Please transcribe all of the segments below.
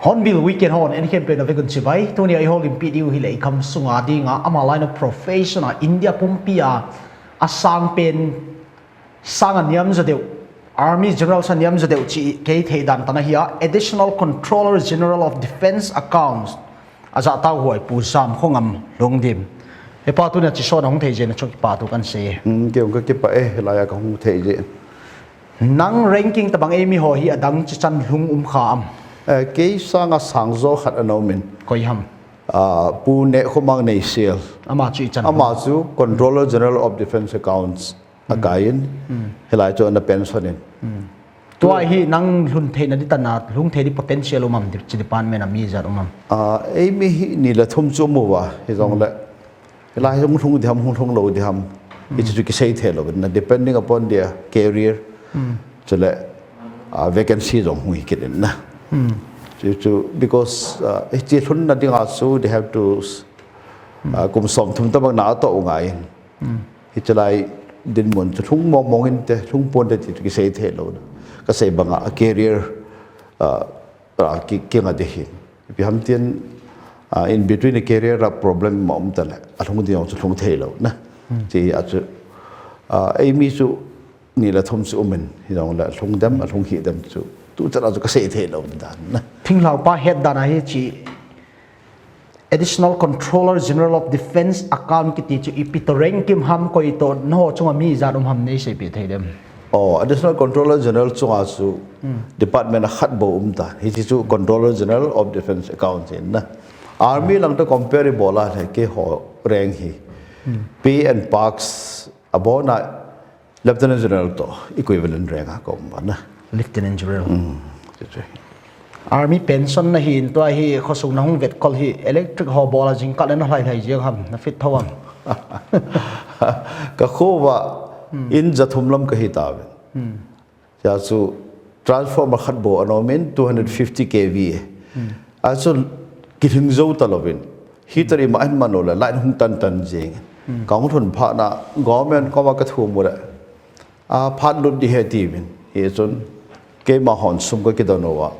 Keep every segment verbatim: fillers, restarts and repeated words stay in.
Hornbill Weekend hon en khempeuh na vekin chibai. Tunia i houlimpi diu hi le i kham sunga dinga ama line of profession a India pumpi a a sang pen sang a niam jo deuh, Army General sang niam jo deuh chi kei thei dan tana hi a Additional Controller General of Defence Accounts a ja tau huai Pu Zamkhongam Lungdim. He pa tunia chi son a hung thei jeh na chu kipa tu kan sei. Hmm, kei hung ka kipa e, hilai a ka hung thei jeh. Nang ranking tabang eimi ho hi adang chi chan lhung um kha am? Eh, kei sanga sang jo khat ana um in. Koi ham? Ah, Pu Nehkhomang Neisial. Ama chu i chan. Ama chu Controller General of Defence Accounts a kai in. Hmm. Hilai chu ana pension in. Hmm. Tua hi nang lhun theina di tana, lhung thei di potential um am, di-, chi department a mi jat um am? Ah, eimi hi ni le thum chu um uva, hi jong le. Hilai hung lhung di ham, hung lhung lou di ham. Hichu chu kisei thei lou na, depending upon their career. Hmm. Chule, ah, vacancy jong hung hi kit in na. Hmm. Chu, chu, because, ah, hichi lhunna dinga chu they have to, ah, kum som thum tabang na atoh u ngai in. Hmm. Hichi lai dinmun chu lhung mong mong inte, lhung ponte ti chu kisei thei lou na. Ka sei banga, a career, ah, ah, ki, kinga di hin. Ipi ham tin, ah, in between a career a problem ma um ta le, alhung ding jong chu lhung thei lou na. Hmm. Chi a chu, ah, eimi chu ni le thum chu um in, hi jong le alhung dem, alhung hi dem chu, tu chan a chu ka sei thei lou dan na. Thinglhang pa het dan a hi chi Additional Controller General of Defence Account kiti chu ipi to rank kim ham koi to na ho chunga mi jat um ham nei seipeh thei dem. Oh, Additional Controller General chunga chu, hmm, department a khat bou um ta. Hichi chu Controller General of Defence Accounts in na. Army lang to compare i bol a le kei ho rank hi. Hmm. Pay and perks a bon a Lieutenant General to equivalent rank a ka um na. Lieutenant General. Hmm. Chu chu. Army pension na hin tua hi khosung na hung vetkol hi electric ho bol a jingkah le na lhai lhai jeng ham, na fit tho am? Ka kho va, hmm, in ja thum lam ka hi ta ve. Hmm. Tia chu transformer khat bou ana um in two hundred fifty K V. Hmm. A chu kilhing jou ta lou vin. Heater ima hin man lou le line hung tan tan jeng. Hmm. Ka hung lhun phat na government koma ka thum u le. A phat lut di he ti vin. Hi chun keima hon sum ka kidon uva.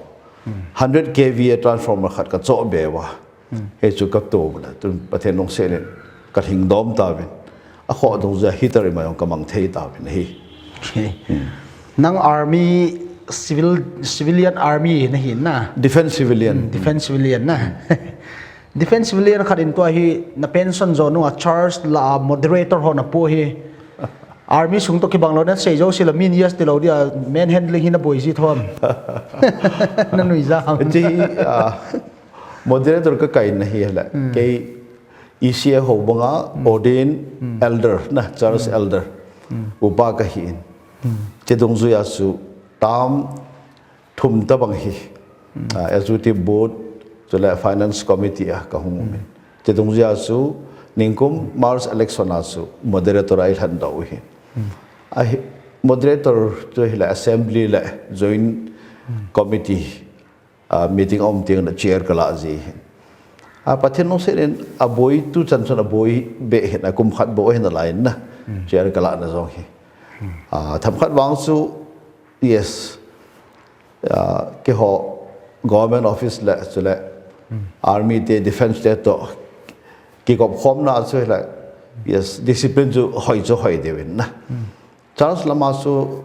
Hmm. Hundred K V a transformer khat ka choh be uva. Hmm. Hichu ka to le, tun Pathen lungset in ka lhing dom ta vin. A kho dungjuia heater ima jong ka mang thei ta vin hi. Okay. Hmm. Nang army, civil, civilian army na hi na? Defense civilian. Hmm, defense civilian na. Defense civilian khat in tua hi na pension jo nunga church la moderator ho na po hi. Army sung to kibang lou na sei jo sila min yes ti lou dia manhandling hi na boi ji thom. Na nui ja ham. Chi, ah, Moderator ka kai na hi le. Hmm. Kei E C A ho banga, hmm, ordained, hmm, elder na, church, hmm, elder. Hmm. Upa ka hi in. Hmm. Che dungjuia chu term thum tabang hi. Hmm. Ah, executive board, chule finance committee a ka hung um in. Hmm. Che dungjuia chu ningkum March election a chu moderator a i lhan doh u hi. Hmm. A hi, moderator chu hi le assembly le joint, hmm, committee ah, meeting a um teng le chair ka la ji hin. Ah, Pathen lungset in a boi tu chan chun a boi be hin a kum khat bou hin a la in na. Hmm. Chair ka la na jong hi. Hmm. Ah, themkhat vang chu, yes. Ah, keiho government office le, chule, hmm, army te, defense te to kikop khom na chu le, yes, discipline chu hoi chu hoi deu in na. Hmm. Church lama chu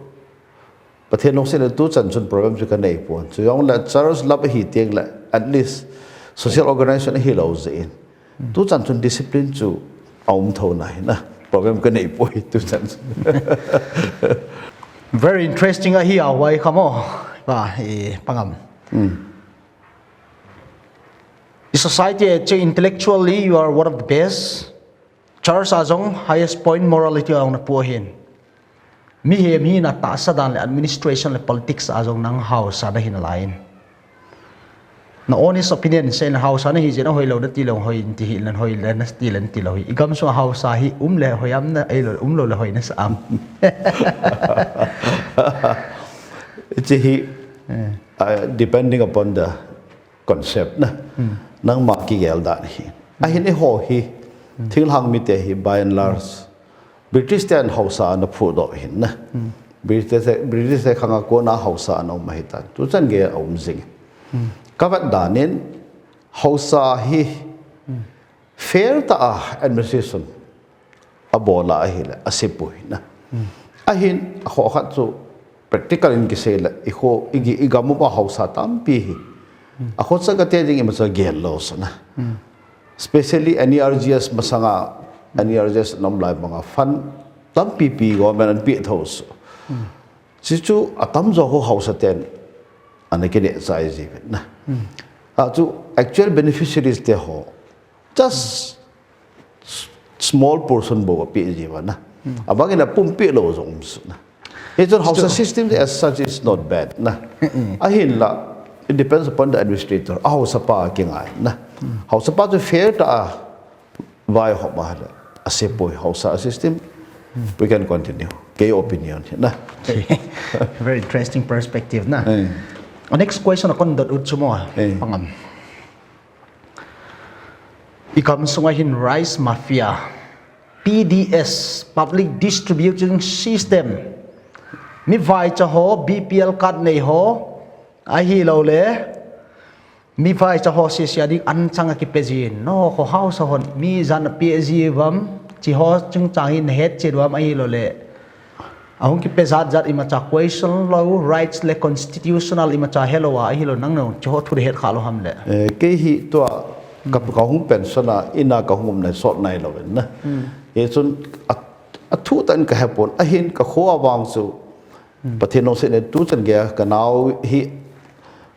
Pathen lungset le tu chan chun problem chu ka nei pon. Chu jong le church lam ahi teng le, at least social organization ahi lou jeh in. Hmm. Tu chan chun discipline chu a um tho na hi na. Problem ka nei poi tu chan chun. Very interesting ahi a, why come on? Pa, eh, pangam. I society a chu intellectually you are one of the best. Church a jong highest point morality a jong na pu hin. Mihem hina tahsa dan le administration le politics a jong nang hausa na hin lain. Na honest opinion se na hausa na hi jin a hoi lo na ti lo hoi ti hi len hoi len na ti len ti lo hi. I gam sunga hausa hi um le hoi am na ei lo um lo le hoi na sa am. Hiche hi, uh, depending upon the concept na. Nangma kigel dan hi. Ahin eiho hi, thinglhang mite hi, by and large, British ten hausa ana phudoh hin na. British te, British te khanga kona hausa ana um ahitan. Tuchan gei a um jing. Ka vet dan in hausa hi fair tah a administration abol a ahile asepoi na. Ahin akhoh khat chu practical in kisei le ikho igi igam upa hausa tampi hi. Akho chang kate ding imacha gel lou sa na. Especially N E R G S masanga, N E R G S nom lai banga fund tampi pi government an pi thou su. Chuchu atamjo ho hausa ten ana kine chai ji vet na. Achu actual beneficiaries te ho just s- small portion bou api ji va na. Abang in apum pi lou jong um su na. Hichun hausa system as such is not bad na. Ahinla, it depends upon the administrator. A hausa pa kingai na. Hausa pa chu fair tah a vai hop a le. Asepoi hausa system. We can continue. Kei opinion na. Very interesting perspective na. Next question akon dot ut chu mo. Pangam. I gam sunga hin rice mafia, P D S, public distribution system, mi vaicha ho, B P L card nei ho, ahilou le, mi vaicha ho sisia ding anchang a kipe jin, no, kho hausa hon, mi jan a pe ji vam, chi ho chungchang hin het chi vam, ahilou le, Ahung kipe jat jat imacha question lou, rights le constitutional imacha helou a, ahilou nang nang, chu ho thu de het kha lou ham le. Eh, kei hi tua, ka, ka hung pension a, ina ka hung um nai sot nai lou in na. Hichun, a, athu tan ka hepon, ahin ka kho a vang chu, Pathen nung sin e tu chan gei a, ka nao hi,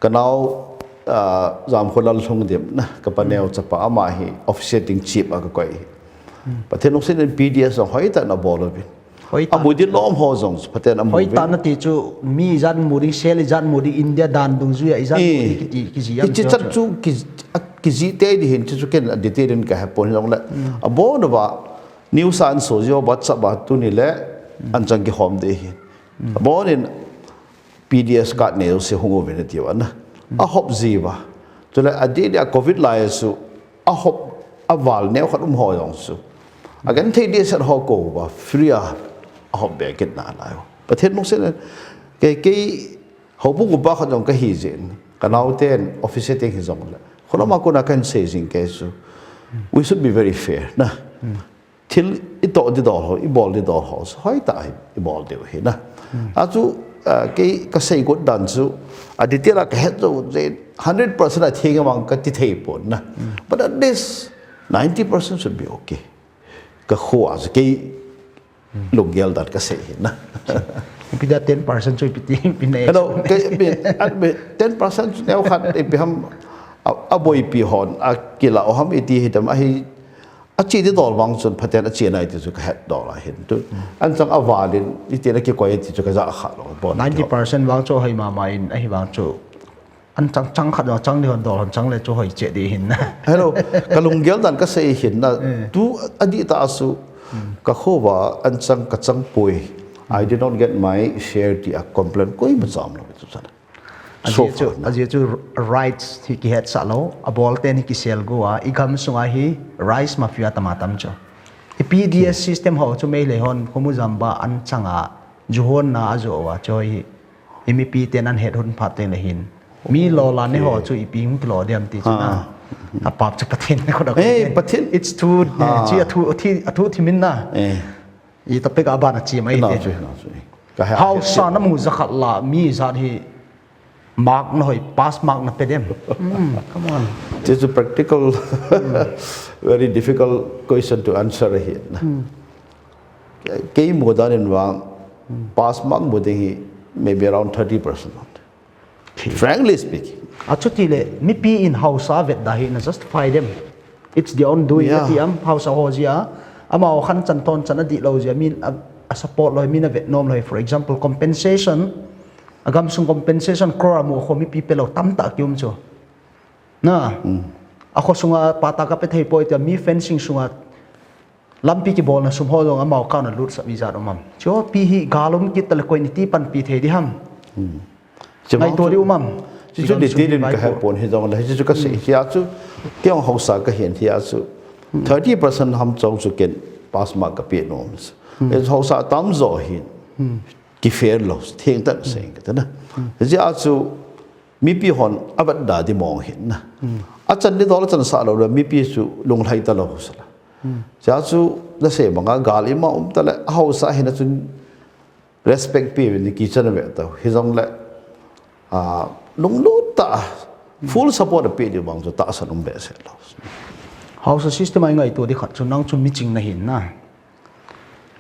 Ka nao, ah, Jamkholal Lhungdim na, ka paneo chapa ama hi officiating chief a ka koi. Pathen nung sin in P D S a hoitah in abol uvin. Hoitah. Amu ding lom ho jong, Pathen amu uvin. Hoitah na ti chu, mi ijat mu ding, sel ijat mu ding, India dan dungjuia ijat mu ding, kiti, kiji am chu. Hichi chan chu, ki, a, kiji te di hin, chu chu ken a detail in ka hepon jong le. Abon uva, news a an so jo, WhatsApp a tuni le, an chang kihom de hin. Abon in, P D S card neo se hung uvin ati uva na. Ahop ji uva. Chule adeh deh a covid lai a chu ahop aval neo khat um ho jong chu. Agenthei dehset ho kou uva free a ahop be kit nalai uva. Pathen nung sin in kei, kei houbung upa khat jong kahi jeh in. Ka naoten office teng hi jong le. Kholom a kona kahin sei jing kei chu. We should be very fair na. Thil i toh ding dol ho, i bol ding dol ho, hoitah a i bol diu ahi na. Achu, ah, kei ka sei got dan chu, a detail a ka het jou jeh, hundred percent a theng vang ka ti thei pon na. But at least ninety percent should be okay. Ka kho a chu kei lunggel dan ka sei ahi na. Ipi dia ten percent chu ipi ti, ipi nei. Hello, kei, ipi, at ipi, ten percent chu neo khat ipi ham, a, aboipi hon, a kila o ham iti hitam ahi, Achi ding dol vang chun Pathen achi nai ti chu ka het dol ahin tu. An chang aval in, iti na kikoi ti chu ka ja kha lou. Bon. Ninety percent vang chu hoi mama in, ahi vang chu. An chang chang khat vang chang ding hon dol hon chang le chu hoi che ding hin na. Hello, ka lunggel dan ka sei hin na. Tu adih tah a chu ka kho uva an chang ka chang poi. I did not get my share ti a complain koima cha um lou tu chan. Ajeh chu, ajeh chu rights hi kihetsah lou, abol ten hi kisel go a, i gam sunga hi rice mafia tama tam chu. I P D S system ho chu Meitei hon, khomu jamba an changa, ju hon na ajo uva, chu hi, i mipi ten an het hun phat teng le hin. Mi lo la ne ho chu ipi hung kilo diam ti chu na. Apap chu Pathen ne kho da. Eh, Pathen. It's too, chi athu, athu, athu thimin na. I topic a ban a chi mai te. Hausa na mu jakhat la mi jat hi mark na hoi, pass mark na pe dem. Come on. This is a practical, very difficult question to answer here. Kei mu dan in vang, pass mark mu ding hi maybe around thirty percent. Frankly speaking. Achuti le, mipi in haosa vetda hi na justify them. It's their own doing, yeah, ati am, haosa ho jia. Amau khan chan thon chan adih lou jia, mi a, a support lou, mi na vet nom lou. For example, compensation, a gamsung compensation crore amu kho mipi pe lou tamtah kium chu. Na, a kho sunga pata ka pe thei poi tia, mi fencing sunga lampi kibolna sum ho jong amau account a lut sah mi jat um am. Chu pi hi gal um kit tale koi ni ti panpi thei di ham. Ngaito di um am. Chu chu detail in ka he pon hi jong le, chu chu ka sei hia chu, kei jong haosa ka hin hia chu. Thirty percent ham chong chu ken pass mark ka pe nom. E haosa tam jo hin. Ki fail lou, theng tan sei ka ta na. Hia chu, mipi hon avetda di mong hin na. Achan di dol achan sa lou le, mipi chu lunglhai ta lou sala. Hia chu, na sei banga gal ima um tale, a haosa hin a chun respect pe uvin kichan ve tau. Hi jong le, a, lunglut ta, full support pe di bang chu tahsan um behseh lou. Haosa system a i ngaito di khat chu nang chu miching na hin na.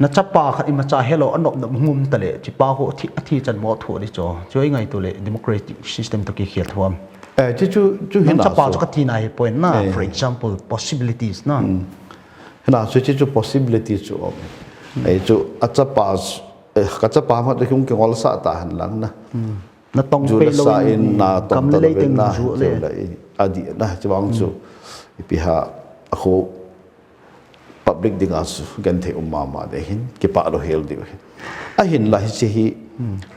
Na chapa khat imacha helou anop nop ngum tale, chipa ho thi, athi chan mo tho di cho. Chu i ngaito le democratic system to kikhel thuam. Eh, chu, chu, chu nang hina chapa chu. Chu ka tina hi point na, eh, for example, possibilities na. Hmm. Hina chu, chu, chu possibility chu om. Hmm. Eh, chu a chapa, eh, ka chapa ma chu kung kingol sa ta han lang na. Hmm. Na tong ju pe la lou sa in, in, na tong gam ta le lou teng na, ju le. Chu la i, adi na, chu bang chu. Hmm. Ipi ha, a kho public dinga chu genthei um mama de hin, kipa lou hel diu hin. Ahin la hiche hi,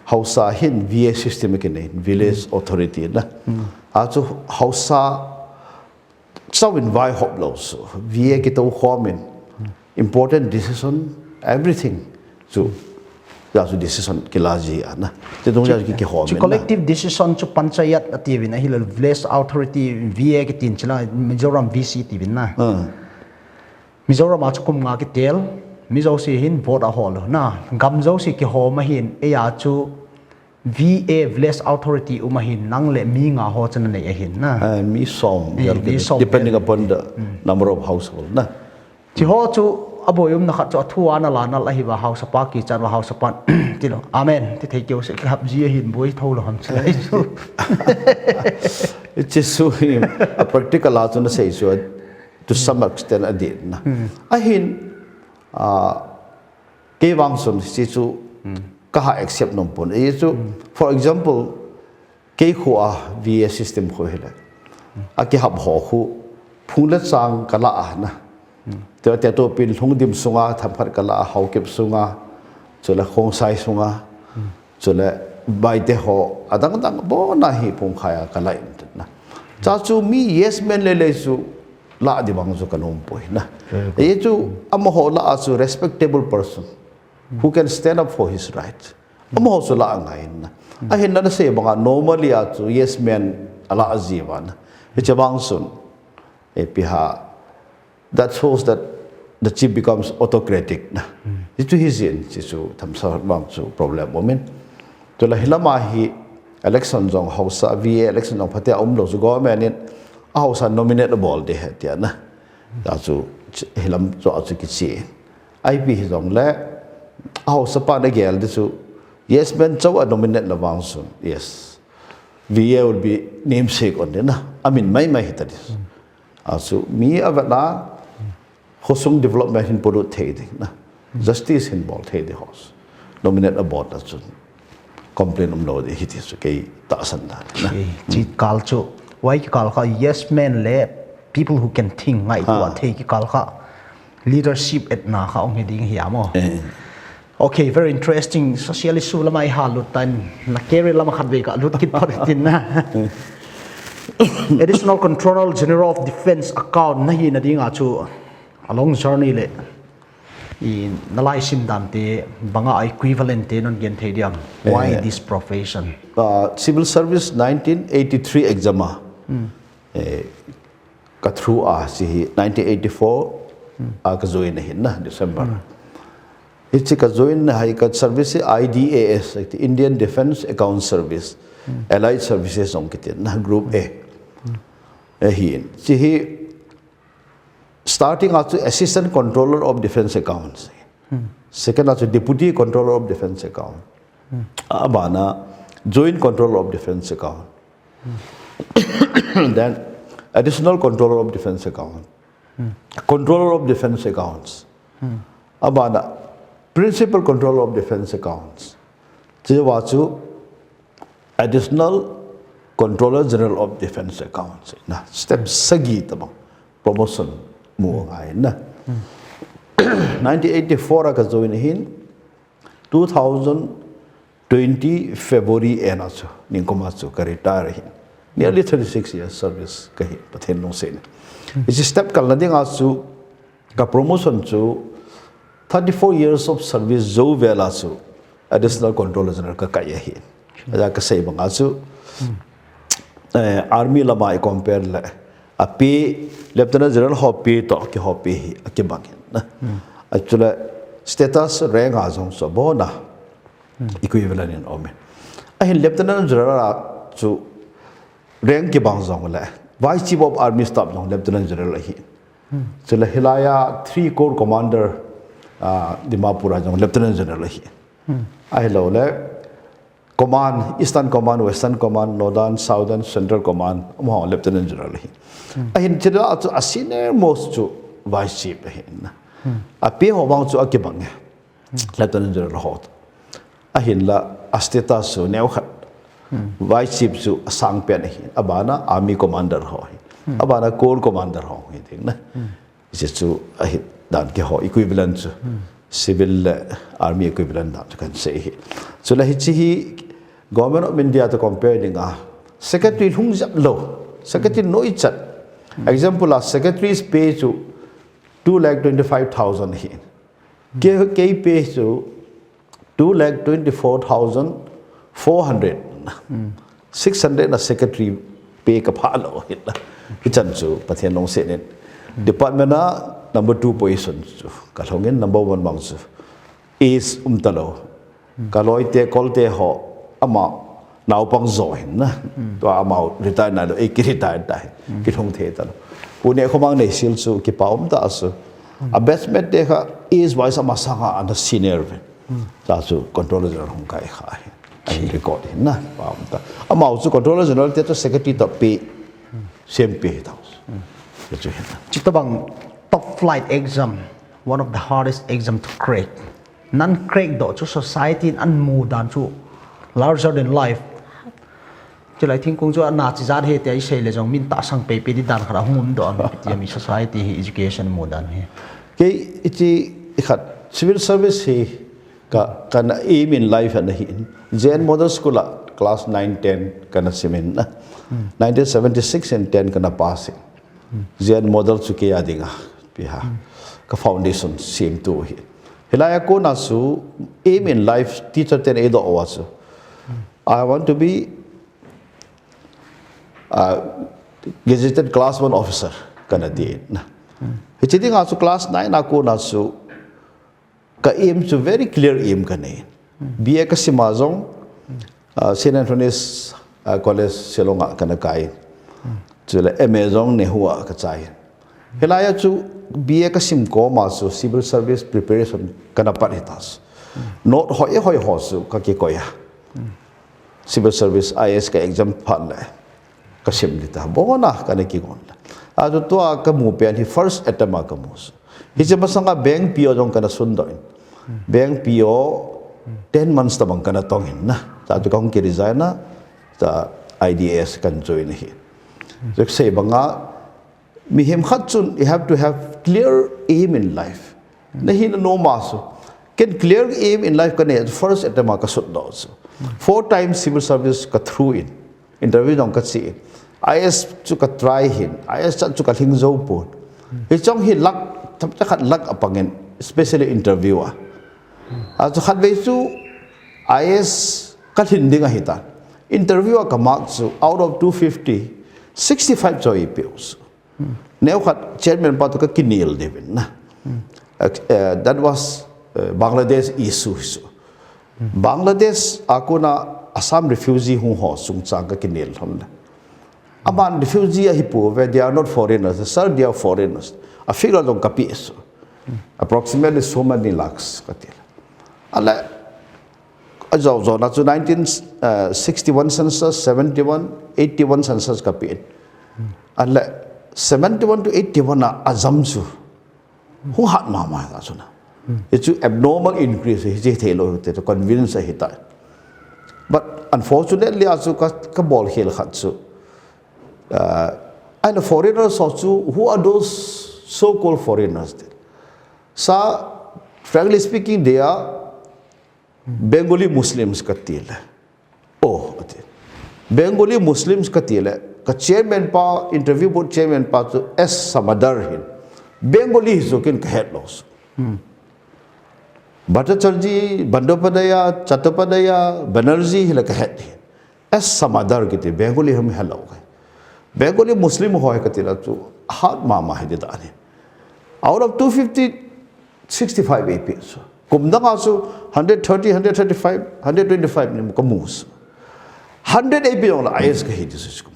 haosa hin V A system kinei, village authority na. A chu haosa chau in vaihop lou chu, V A kitou khom in, important decision, everything chu, ja chu decision kila ji a na. Chu dung ja chu ki, kihom in na. Collective decision chu panchayat ati uvin ahile village authority V A kitin chu la Mizoram V C ti uvin na. Hmm. Mizoram a chu kum nga kitel, mi jouse hin vote a hol u na. Gam jouse kihom ahin, eia chu V A village authority um ahin, nang le mi nga ho chu na nei ahin na. Eh, mi som, eh, vel mi kit, som depending vel upon the, hmm, number of household na. Chi ho chu aboi umna khat chu a thu a na la nal ahi va haosa pa kichat va haosa pan. Ti lou. Amen. Ti thei keu se ki hap ji ahin boi tho lou ham chu. Chi su hi a practical a chu na sei chu to some extent a din na. Hmm. Ahin, a, kei vang chun hiche chu, hmm, ka ha accept nom pon. Ei chu, hmm, for example, kei khu a V A system khu hile. A kihap ho khu, phung le chang ka la a na. Hmm. Te, te to pin Lhungdim sunga, Thamkhat ka la a, Haokip sunga, chule Khongsai sunga, hmm, chule Baite ho, adang dang bon a hi phung khai a ka la in na. Cha chu mi yes man le le chu, la di bang chu ka nom poi na. Very good. Ei chu amaho la a chu respectable person who can stand up for his right. Amaho chu la a ngai na. Ahin na na sei banga normally a chu yes man a la a ji va na. Hiche bang chun, eh, ipi ha, that shows that the chief becomes autocratic na. Hichu hi jin, chi chu thamsa bang chu problem um in. Chule hilama hi election jong haosa, V A election jong phatea um lou chu government in a haosa nominate abol ding ahi tia na. Tua chu, hilam chu a chu kichi. I P hi jong le, a haosa pa na gel di chu, yes man chau a nominate na vang chun, yes. V A will be namesake on di na, a min mai mai hi ta di. A chu, mi a vet na, khosung development hin polut thei di na, justice hin bol thei di hos. Nominate abol na chun. Complain um lou di hiti chu kei tahsan dan. Okay, chi kal chu. Why ki kal kha yes man le people who can think ngai tua thei ki kal kha. Leadership et na kha ong he ding hi amo. Eh. Okay, very interesting. Social issue lama i ha lut tan. Na career lama khat ve ka lut kit pa tin na. Additional Controller General of Defense account na hi na ding a chu a long journey le. I, na lai sim dan te, banga equivalent te, non gen thei diam. Why this profession? Uh, civil service nineteen eighty-three exam a. Eh, ka through a, si hi nineteen eighty-four a ka join ahin na, December. Hichi ka join na hai ka service hi I D A S, like the Indian Defense Account Service, Allied Services ong kiti na, Group A. Eh, hi, si hi Starting a chu Assistant Controller of Defense Accounts. Second a chu Deputy Controller of Defense Account. Abana Joint Controller of Defense Account. Then additional controller of defense account, controller of defense accounts, abana principal controller of defense accounts, chiwa chu additional controller general of defense accounts na step sagi tabang promotion mu ngai na. Nineteen eighty-four a ka join hin, two thousand twenty February ena chu ningkoma chu ka retire hin, nearly thirty-six years service ka hi Pathen lungset in. Hiche step kalna dinga chu ka promotion chu thirty-four years of service jou vela chu additional controller general ka kai ahi. Aja ka sei banga chu eh, army lama i compare le a pay, lieutenant general ho pay to keiho pay hi akibang in na. Achule status rank a jong chu abona equivalent in um in. Ahin lieutenant general a chu rank kibang jong le vice chief of army staff jong lieutenant general ahi. Chule hilaiya three corps commander, ah, Dimapur a jong lieutenant general ahi. Ahilou le command, Eastern Command, Western Command, Northern, Southern, Central Command, amaho lieutenant general ahi. Ahin chule a chu a senior most chu vice chief ahi na. A pay ho vang chu akibang e. Lieutenant general ho. Ahinla a status chu neokhat. Vice chief chu asang pen ahi. Abana army commander ho hi. Abana corps commander ho hi ding na. Hiche chu ahi dan keiho equivalent chu. Civil le army equivalent dan chu kan sei hi. Chule hiche hi Government of India to compare dinga secretary lhung jep lou. Secretary noichat. Example a secretary's pay chu two lakh twenty-five thousand hi. Kei, kei pay chu two lakh twenty-four thousand four hundred. Six hundred na secretary pay ka pha lou hin la. Hichan chu Pathen lungset in. Department a number two position chu ka lhung in, number one bang chu ace um talou. Ka loi te, kol te ho, ama naopang jo hin na. Tua ama retire na lou, ei ki retire ta hin. Ki lhung thei talou. Pune khomang nei sil chu kipa um ta chu. A batchmate te kha ace wise ama sanga ana senior ve. Ta chu controller general hung kai kha hi. Ahin record hin na, pa um ta. Amau chu controller general te chu secretary to pay, same pay hi ta. Chu hin na. Chutabang top flight exam, one of the hardest exam to crack. Nan crack doh chu society in amu dan chu larger than life. Chulai thingkung chu ana chi jat he tia i sei le jong min tahsan pei pei di dan khat ahung um doh a mi, tia mi society hi education mu dan hi. Kei iti i khat civil service hi ka, kana aim in life ana hi in. J N Model School a class nine, ten kana sim in na. Nineteen seventy-six in ten kana pass in. J N Model chu kei a dinga pi ha. Ka foundation sim tu hi. Hilai a kona chu aim in life teacher ten ei doh uva chu. I want to be a gazetted class one officer kana ti na. Hiche dinga chu class nine a kona chu ka aim chu very clear aim ka nei. B A ka sim a jong, ah, Saint Anthony's, ah, College Shillong a kana kai. Chule M A jong NEHU a ka chai. Hilai a chu B A ka sim koma chu civil service preparation kana pat hi ta. Note hoi hoi ho chu ka kikoi a. Civil service I A S ka exam phat le ka sim di ta. Bona kana kigon le. A chu tua ka mu pen hi first attempt a ka mu. Hiche masanga bank P O jong kana sun doh in. Bank P O ten months tabang kana tong in na. Ta chu ka hung ki resign na. Ta I D S kan join hi. Chu sei banga mihem khat chun you have to have clear aim in life. Na hi na no ma su. Ken clear aim in life ka nei, first attempt a ka sut doh chu. Four times civil service ka through in. Interview jong ka che in. I A S chu ka try hin. I A S chan chu ka lhing jou pon. Hi chong hi luck, themcha khat luck apang in, especially interview a. A chu khatvei chu I A S ka lhin ding ahi ta. Interview a ka mark chu out of two fifty, sixty-five chu i pe u chu. Neokhat chairman pa toh ka kinel deh uvin na. Eh, eh, that was, eh, Bangladesh issue chu. Bangladesh a kona Assam refugee hung ho chungchang ka kinel lhon le. Aman refugee ahi pouve, they are not foreigners. Sir, they are foreigners. A figure jong ka pe chu. Approximately so many lakhs ka ti le. Ale, ajou jou na chu nineteen sixty-one census, seventy-one, eighty-one census ka pe in. Anle seventy-one to eighty-one a ajam chu hung hat mama ta chu na. Hichu abnormal increase hi chi thei lou te to convince hi ta. But unfortunately a chu ka, ka bol khel khat chu. Uh, and foreigners also, who are those so-called foreigners? Sa, frankly speaking, they are Bengali Muslims ka ti le. Oh, ati. Bengali Muslims ka ti le. Ka chairman pa, interview board chairman pa chu S Samadar hin. Bengali hi chu ken ka het lou. Bhattacharjee, Bandyopadhyaya, Chattopadhyaya, Banerjee hi la ka het hi. S Samadar kiti Bengali hom hello kai. Bengali Muslim ho ka ti la chu hat mama hi ti ta ni. Out of two fifty, sixty-five A P S. Kum dang a chu hundred thirty, hundred thirty-five, hundred twenty-five ni ka mu. Hundred A P S la I S ka hi ti su kum.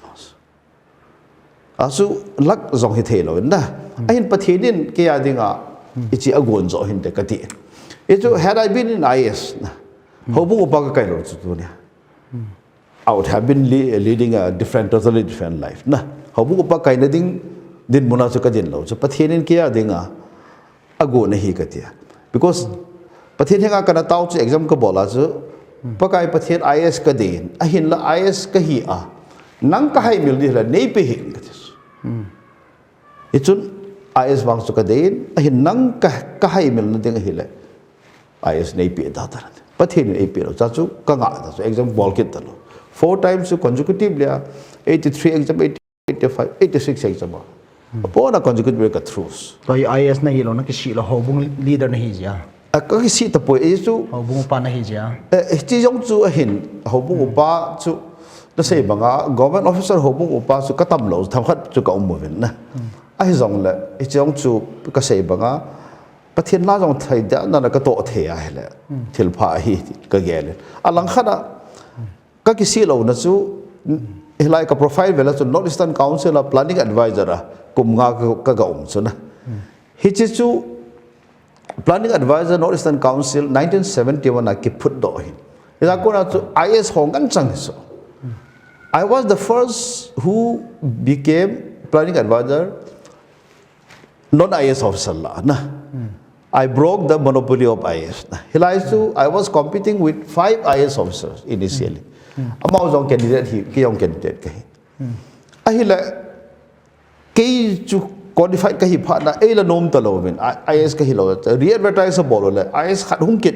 A chu lak jong hi thei lou na. Ahin Pathen in kei a dinga, hichi a gon jo hin te ka ti. Hichu had I been in I S na. Houbung upa ka kai lou chu tu nia. I would have been le-, leading a different, totally different life. Na, houbung upa kai na ding, dinmun a chu ka din lou. Chu Pathen in kei a dinga, a gon ahi ka ti a. Because Pathen henga ka na tao chu exam ka bol a chu, Pakai Pathen I S ka dei in, ahin la I S ka hi a. Nang ka hai mil di la, nei pe hi ka ti. Hichun I S vang chu ka dei in, ahin nang ka, ka hai mil na ding ahi le. I S nei pe da ta. Pathen in ei pe lou. Cha chu ka nga ta chu exam bol kit ta lou. Four times chu consecutively a, eighty-three exam, eighty, eighty-five, eighty-six exam a. Apona consecutively ka through. Koi I S na hi lou na kisi lou houbung leader na hi jia. A ka kisi ta poi e chu. Houbung upa na hi jia. Eh, eh, chi jong chu ahin houbung upa chu na sei banga government officer houbung upa chu ka tam lou tham khat chu ka um uvin na. Ahi jong le, eh, chi jong chu ka sei banga Pathen na jong thei da na ka to thei a hi le. Thil pha hi ka gel. A lang khat a ka kisi lou na chu, hilai ka profile vela chu North Eastern Council a planning advisor a kum nga ka, ka, ka um chu na. Hichi chu planning advisor North Eastern Council nineteen seventy-one a ki phut doh hin. Hila kona chu I S ho ngan chang hi chu. I was the first who became planning advisor non I S officer la na. I broke the monopoly of I S na. Hilai chu, I was competing with five I S officers initially. Amau jong candidate hi, kei jong candidate ka hi. Ahile, kei chu qualified ka hi phat na, ei la nom ta lou vin, I S ka hi lou, re-advertise a bol le, I S khat hung kit,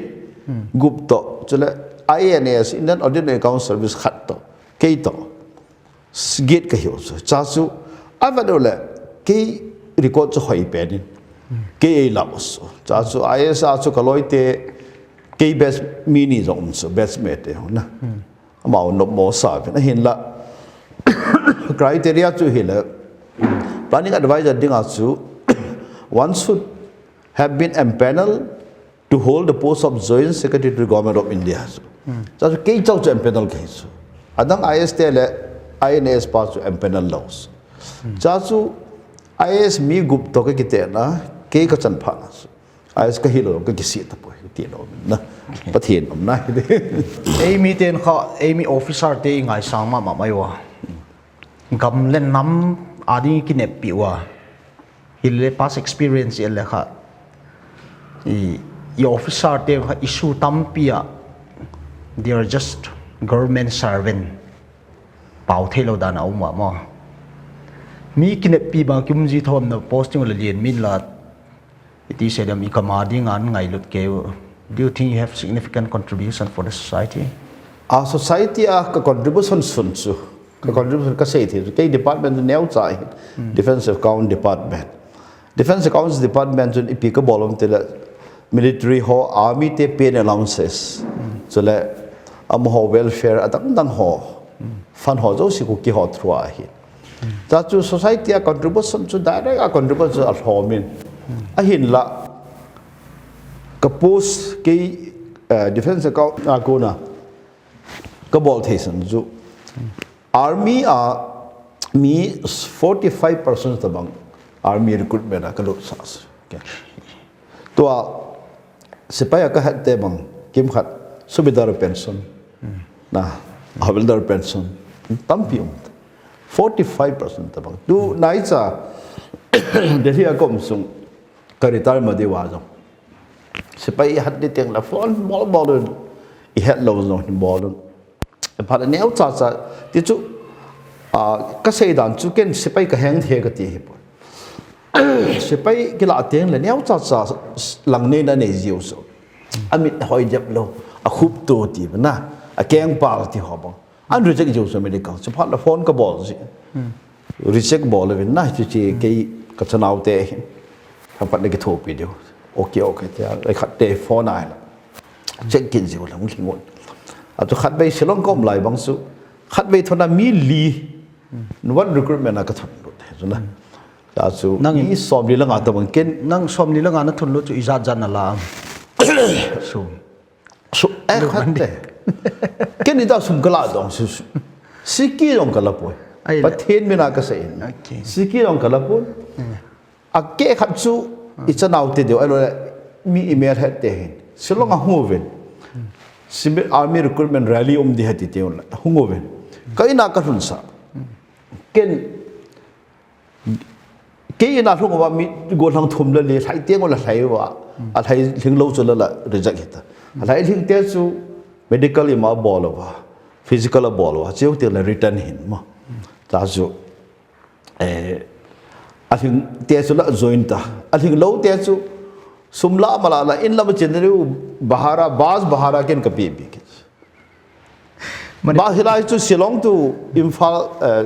gup to, chule I A N S, Indian Audit and Account Service khat to, kei to. Gate ka hi u chu. Cha chu, a vet u le, kei record chu hoi pen in. Kei ei la u chu. Cha chu, I S a chu ka loi te, kei best mi ni jong um chu, best mate te hung na. Amau nop mo sa pen. Ahin la, criteria chu hi le, planning advisor ding a chu, one should have been empaneled to hold the post of Joint Secretary to the Government of India. Cha chu kei chau chu empanel ka hi chu. Adang I S te le I N S pa chu empanel lou chu. Cha chu I S mi gup to ka kite na, kei ka chan pha na chu. I S ka hi lou, ka kisi ta poi, ti lou na. Pathen um na hi de. Ei mi ten kha, ei mi officer te i ngai sang mama mai wa. Gam le nam a ding i kineppi uva. Hile past experience i le kha. I, i officer te kha issue tampi a. They are just government servant. Pau thei lou dan a um uva mo. Mi kineppi bang ki um ji thom na posting le lien min la. Iti se dem i kama ding an ngailut keu. Do you think you have significant contribution for the society? A society a ka contribution sun chu. Ka contribution ka sei thei chu. Kei department chu neo cha hi. Defense Account Department. Defense Accounts Department chun ipi ka bol um ti le military ho, army te pay and allowances. Chule amaho welfare adang dang ho. Fund ho jouse Kuki ho through a hi. Cha chu society a contribution chu direct a contribution chu a lhom in. Ahin la ka post kei, eh, defense account a kona ka bol thei san chu army a mi forty-five percent tabang army recruitment a ka lut sa. Tua sepai a ka het te bang kim khat Subedar pension, na, havildar pension, tampi um. Forty-five percent tabang. Tu naicha, Delhi a kom sung, ka retire ma diu a jong. Sepai i hat di teng la phone bol bol un. I het lou jong hin bol un. Phat a neo cha cha, ti chu, a, ka sei dan chu ken sepai ka heng the ka ti hi poi. Sepai kila teng le neo cha cha lang nei na nei jiu so. A mit hoi dep lou, a khup to ti na, a keng pal ti ho bang. An reject jiu so medical. Chu phat la phone ka bol ji. Reject bol le vin na, chu chi kei ka chanau te hin. Ka phat na ki thopi diu. Okay, okay, te, ai khat te phone ai la. Check kin jiu la, hung hling un. A chu khat bei Shillong kom lai bang su. Khat bei thona mi li. One recruitment a ka thon lut. Chu na. Ka chu Nang mi som li la nga ta bang ken. Nang som li la nga na thon lut chu i jat jat na la. Su. Su, eh, Lu khat man di. Te. Ken i ta sum ka la dong su, su. Siki dong ka la poi. Ai le. Pathen mina ka sei in. Okay. Siki dong ka la poi. A ke khat chu i chanau te diu, ai lo le, mi email het te hin. Shillong a hung uvin. Simi army recruitment rally um di hati te un la. Hung uvin. Ka ina ka lhun sa. Ken, kei ina lhung uva mi gollhang thum le li, lhai teng u la lhai uva. A lhai lhing lou chu la la reject hita. A lhai lhing te chu medical ima bol uva. Physical a bol uva. Cheu te la return hin mo. Ta chu, eh, a lhing te chu la join ta. A lhing lou te chu sum la ma la la in la ma chin riu bahara, bus bahara ken ka pi pi ke. Mani- Ba hilai chu Shillong to Imphal, eh,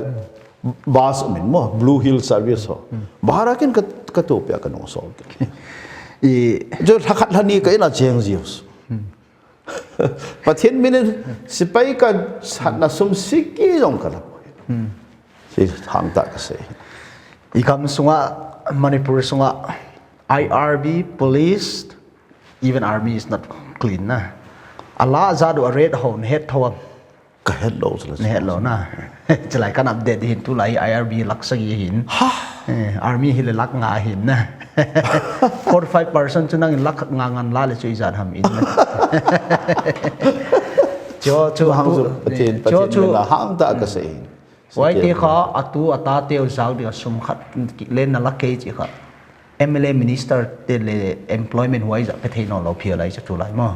bus min mo, Blue Hill Service ho. Bahara ken ka, ka to pia ka nung sol. I- Chu lha khat lha ni ka ina cheng jiu. Pathen minin sepai ka satna sum siki dong ka la. Si hang ta ka sei. I gam sunga, Manipur sunga, I R B, police, even army is not clean na. A la jadu a red ho, na het tho am. Ka het lou chu la. Na het lou na. Chulai kan update hin tulai I R B lakh sagi hin. Ha? Eh, army hi le lakh nga hin na. Forty-five percent chu nang in lakh nga ngan la le chu i jat ham in na. Cho chu Hang tu- chu Pathen, cho Pathen chu le la hang ta ka sei hin. Wai te kha, atu ata teu jao dia sum khat len na la kei chi kha. M L A minister te le employment huai ja pe thei no lo phia lai cha tu lai ma.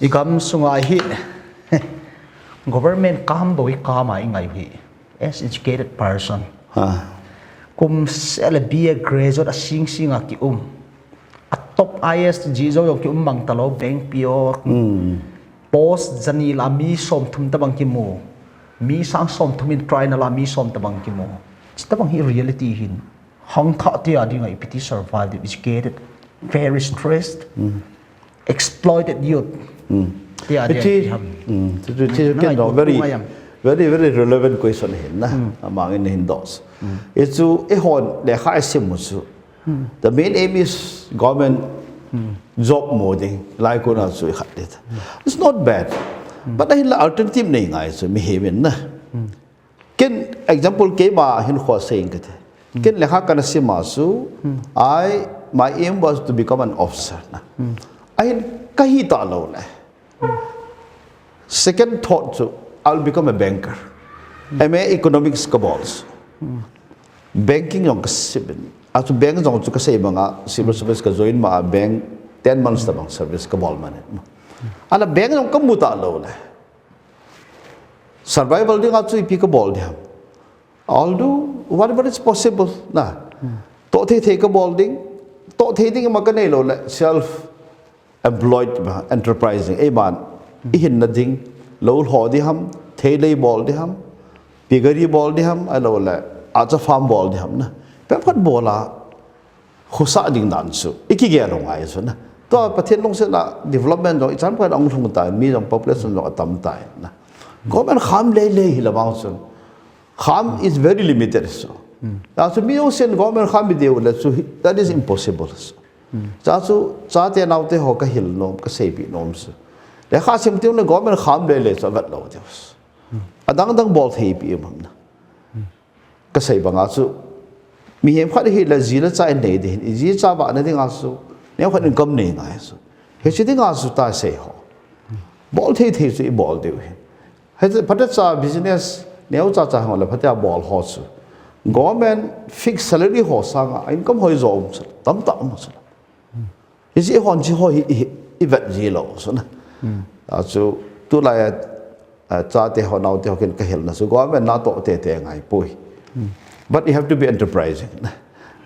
I gam sunga hi government kam bo i kam a i ngai hi. As educated person. Ha. Kum se le B A graduate a sing sing a ki um. A top I A S ji zo jong ki um mang ta lo, bank P O. Post jani la mi som thum ta bang ki mu. Mi sang som thum in try na la mi som ta bang ki mu. Chi ta bang hi reality hin. Hang tha te a ding a ipiti survive, educated, very stressed, exploited youth. Te a ding Iti, a ham. mm, ti, ti, ti, Nang ken ai dong, ku very, ngai am. very, very relevant question hin na. Amang in hin dos. Ichu, i hon, le kha i sim mu chu. The main aim is government job mo ding. Lai ko na chu i khat dit. It's not bad. But ahin la alternative nei ngai chu mi he min na. Ken example keima hin kho sei ka the. Ken lekha kana sim a chu, I, my aim was to become an officer na. Ahin ka hi ta lo le. Second thought chu, I'll become a banker. M A economics ka bol chu. Banking jong ka sim in. A chu bank jong chu ka sei banga, civil service ka join ma a bank ten months ta bang service ka bol man in. Ala bank jong ka mu ta lo le. Survival ding a chu ipi ka bol ding ham. I'll do whatever is possible na. To thei thei ka bol ding. To thei ding ma ka nei lo le self employed ba, enterprising. Ei man, i hin na ding, lo lho di ham, thei lei bol di ham, piggery bol di ham, a lo le, acha farm bol di ham na. Pe phat bol a, khosa ding dan chu, i ki gel ngai chu na. To Pathen lungset na development jong, i chan phat ong lhung ta, mi jong population jong atam ta na. Government kham lei lei hi la bang chun. Kham is very limited so. A chu mi jong sen government kham mi deu le chu hi, that is impossible so. Cha chu, chate naote ho ka hil nom, ka seipi nom chu. Le kha sim tiu le government kham le le chu avet lo tiu. Adang dang bol thei pi mam na. Ka sei banga chu. Mihem khat hi le ji le cha in nei ding, ji cha ba na ding a chu. Neo khat in kam nei ngai chu. He chi ding a chu ta sei ho. Bol thei thei chu i bol diu hi. Hei phatecha business neocha cha hang le phatea bol ho chu, government fixed salary ho sanga income hoi jo um chu, tamtah um chu. Hichi hon chi ho hi i, i vet ji lou chu na. A chu tulai a, a chate ho naote ho kin ka helna chu government natoh tete ngai poi. But you have to be enterprising.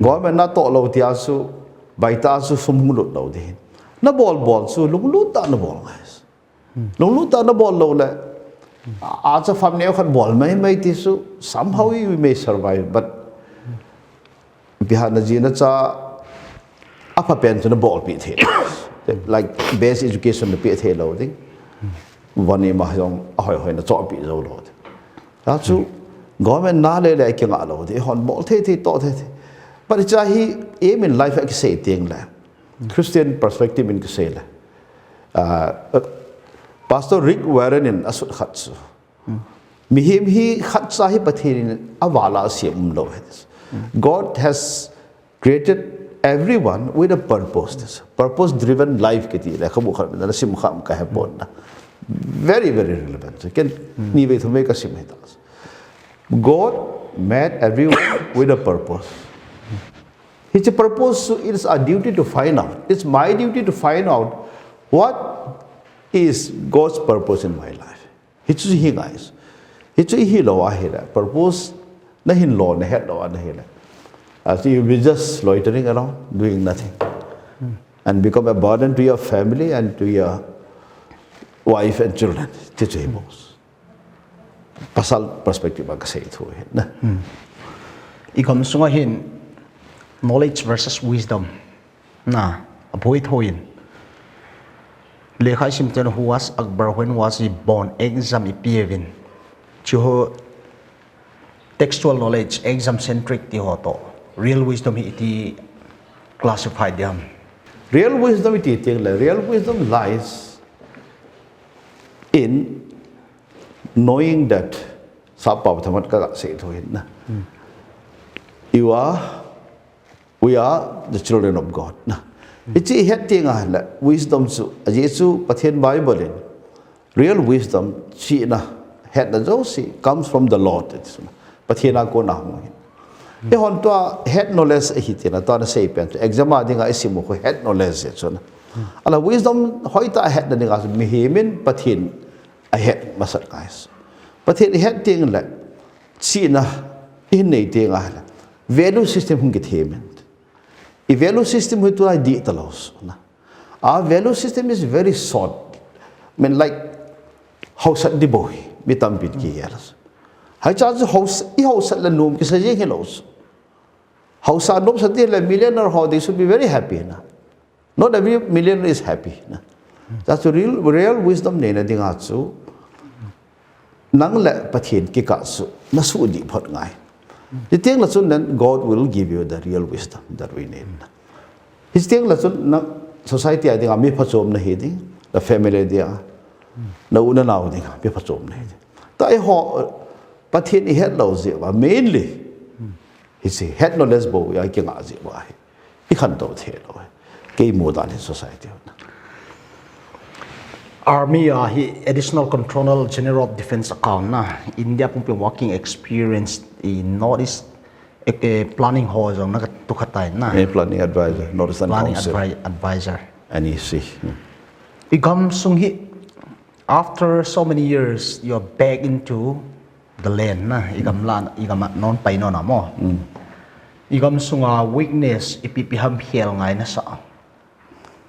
Government natoh lou tia chu, baita chu sum hung lut lou ding. Na bol bol chu lunglut tah na bol ngai. Lunglut tah na bol lou le, a, a cha farm neo khat bol mai mai ti chu, somehow we may survive, but biha na ji na cha a pha pen chu na bol pi thei. Like best education na pi thei lou ding. Vani ma jong a hoi hoi na cho pi jo lou ding. Ta chu government na le le ki nga lou ding. Hon bol thei thei to thei thei. But cha hi aim in life a ki sei ting le. Christian perspective in ki sei le. Ah, Pastor Rick Warren in a sut khat chu. Mihem hi khat cha hi Pathen in a vala a siam um lou he. God has created everyone with a purpose. This purpose driven life kiti le khabu khat na sim kham ka he pon na. Very, very relevant. Ken ni ve thum ve ka sim he ta. God made everyone with a purpose. Hichi purpose chu, it's our duty to find out. It's my duty to find out what is God's purpose in my life. Hichu hi ngai. Hichu hi lou a hi le. Purpose na hin lou na het lou a na hi le. As you'll be just loitering around, doing nothing. And become a burden to your family and to your wife and children. Hichu hi boss. Pasal perspective a ka sei thu hi na. I gam sunga hin knowledge versus wisdom na a poi tho in. Lekha i sim ten, who was Akbar, when was he born, exam i pe uvin. Chu ho textual knowledge, exam centric ti ho to. Real wisdom hi iti classify diam. Real wisdom iti ting le, real wisdom lies in knowing that, sap pau thamat ka sei thu hin na. You are, we are the children of God na. Hichi het ting a le wisdom chu, a Jesu Pathen Bible in real wisdom chi na, het na jo si comes from the Lord. Pathen a kona hung hin. Eihon tua het knowledge ahi tina, tua na sei pen chu exam a dinga i sim u khu het knowledge chu na. Ala wisdom hoitah a hetna dinga chu mihem in Pathen a het masat ngai. Pathen i het ting le, chihna i hin nei ting a le, value system hung kithem in. I value system hui tua dih ta lou su na. Our value system is very short. I mean, like, hausat di bou hi, mi tampin kigel. Haicha chu haus, i hausat le nom kisa jeng hi lou su. Hausa nom sa ti le millionaire ho, they should be very happy na. Not every millionaire is happy na. That's the real, real wisdom neina dinga chu. Nang le Pathen kikah chu na sudih phot ngai. Chuteng le chun then God will give you the real wisdom that we need. Hichuteng le chun na society a dinga mi phachom na hi ding, na family dinga, na u na nau dinga mi phachom na hi ding. Ta eiho Pathen i het lou jeh uva mainly hiche het knowledge bou a i kingai jeh uva hi i khantou thei lou. Kei mu dan hi society. Army a hi Additional Controller General of Defense a kon na, India pumpi working experience in Northeast, eh, eh, planning ho jong na ka tu kha tai na. Eh, planning advisor, Northeastern Planning Council. Advi-, advisor. N E C. Hmm. I gam sung hi, after so many years, you're back into the land na, i gam la, i gam a non pai non a mo. I gam sunga weakness ipi ipi ham khel ngai na sa.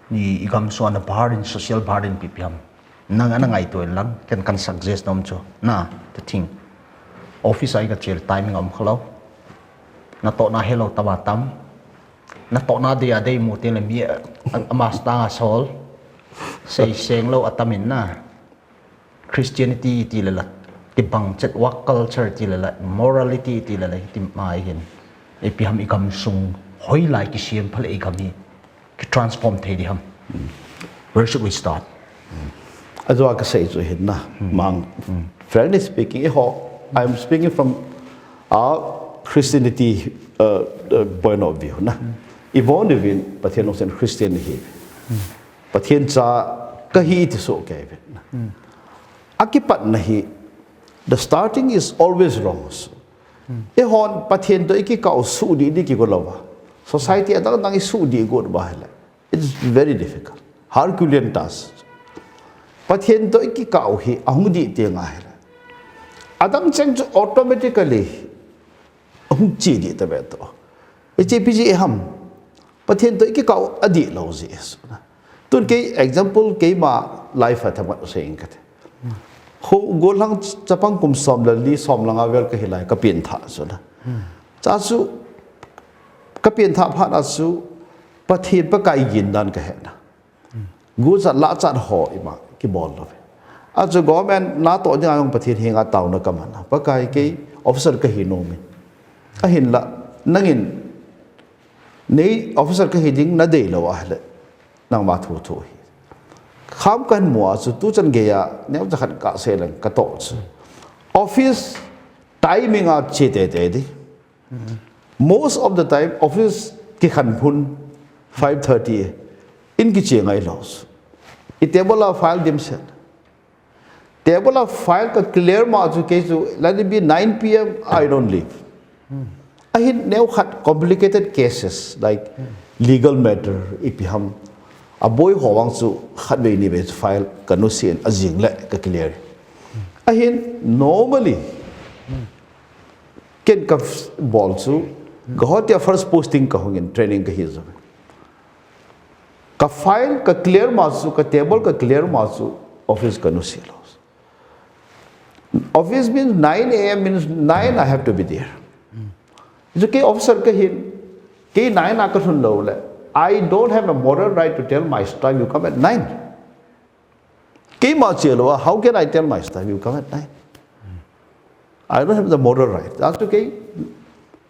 Ni i gam sunga na burden, social burden ipi ipi ham. Nang ana ngaito in lang, ken kan suggest nom chu. Na, the thing. Office a i ka chel timing um kha lou. Na toh na helou tam a tam. Na toh na dei a dei mu tin le mi a, a, a master a sol. Sei seng lou a tam in na. Christianity ti le la, kibang chet work culture ti le la, morality ti le la, ti mai hin. Ipi ham i gam sung hoilai kisiam pha le i gam hi ki transform thei di ham. Where should we start? Ajo ka sei chu hin na, mang. Frankly speaking, eiho, I'm speaking from our Christianity, uh, uh, point of view na. I von uvin Pathen lungset Christian hi. Pathen cha Kahi ti so kei vet na. Akipatna hi, the starting is always wrong. So, eihon Pathen to ikikah u suh di di kigo lou va. Society adang dang i suh di go ba hela. It's very difficult. Herculean task. Pathen to ikikah u hi ahung di ti nga hela. Adang cheng chu automatically hung chi di ta ve to. Ichi pi ji ham. Pathen to ikikah u adih lou ji. Tun kei example keima life a thamat u sei ing kate. Ho golang chapang kum som le li som le nga vel kahi lai ka pian tha so la. Cha su ka pian tha phat a su Pathen Pakai gin dan ka he na. Gu chat la chat ho ima kibol lou ve. A chu government na to ding a jong Pathen henga tauna ka man a. Pakai kei officer kahi nom in. Ahin la nangin nei officer kahi ding na dei lou a le. Nangma thu thu hi. Kham kan mu a chu tu chan gei a neo cha khat ka se leng ka to chu. Office timing a che te te di. Most of the time office kikhan phun five thirty in kiche ngai lou. I table a file dim set. Table a file ka clear ma chu kei chu let it be nine p m I don't leave. Ahin neo khat complicated cases like legal matter ipi ham. A boi ho wang chu khat vei ni vei chu file ka nu sien a jing le ka clear. Ahin normally ken ka f- bol chu Guwahati a first posting ka hung in training ka hi zo. Ka file ka clear ma chu ka table ka clear ma chu office ka nu si lo. Office means nine a m means nine I have to be there. Chu kei officer ka hin kei nine a ka thun lo le. I don't have a moral right to tell my staff you come at nine. Keima che lou a, how can I tell my staff you come at nine? I don't have the moral right. That's okay.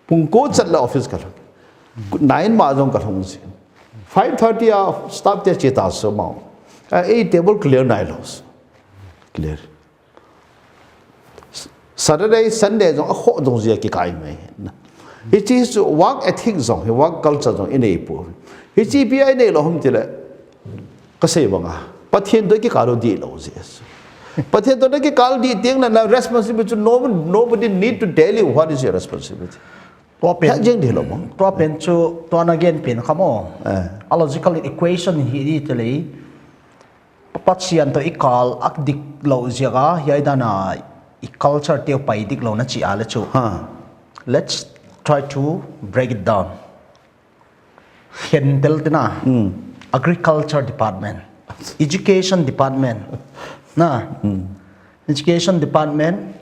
Pung ko chat la office ka lhung. Nine ma jong ka lhung si. Five thirty a staff te che ta so ma. A ei table clear nai lo. Clear. Saturday, Sunday jong a kho dong jia kikai mai. Hichi chu work ethic jong, hi work culture jong inei pu. Hichi pi ai nei lo hum tile. Ka sei banga. Pathen to kikal di lo jia. Pathen to kikal di tiang na, na responsibility chu no, nobody need to tell you what is your responsibility. Tua pen, Hel jeng di lo mo. Tua pen chu, tua na gen pen kha mo. Eh. A logical equation hi di te lei. Pathian to i kal ak dik lo ziak a, hiai dan a i culture te u pai dik lo na chi a le chu. Ha. Let's try to break it down. Khen tel te na. Hmm. Agriculture department, education department, na. Hmm. Education department,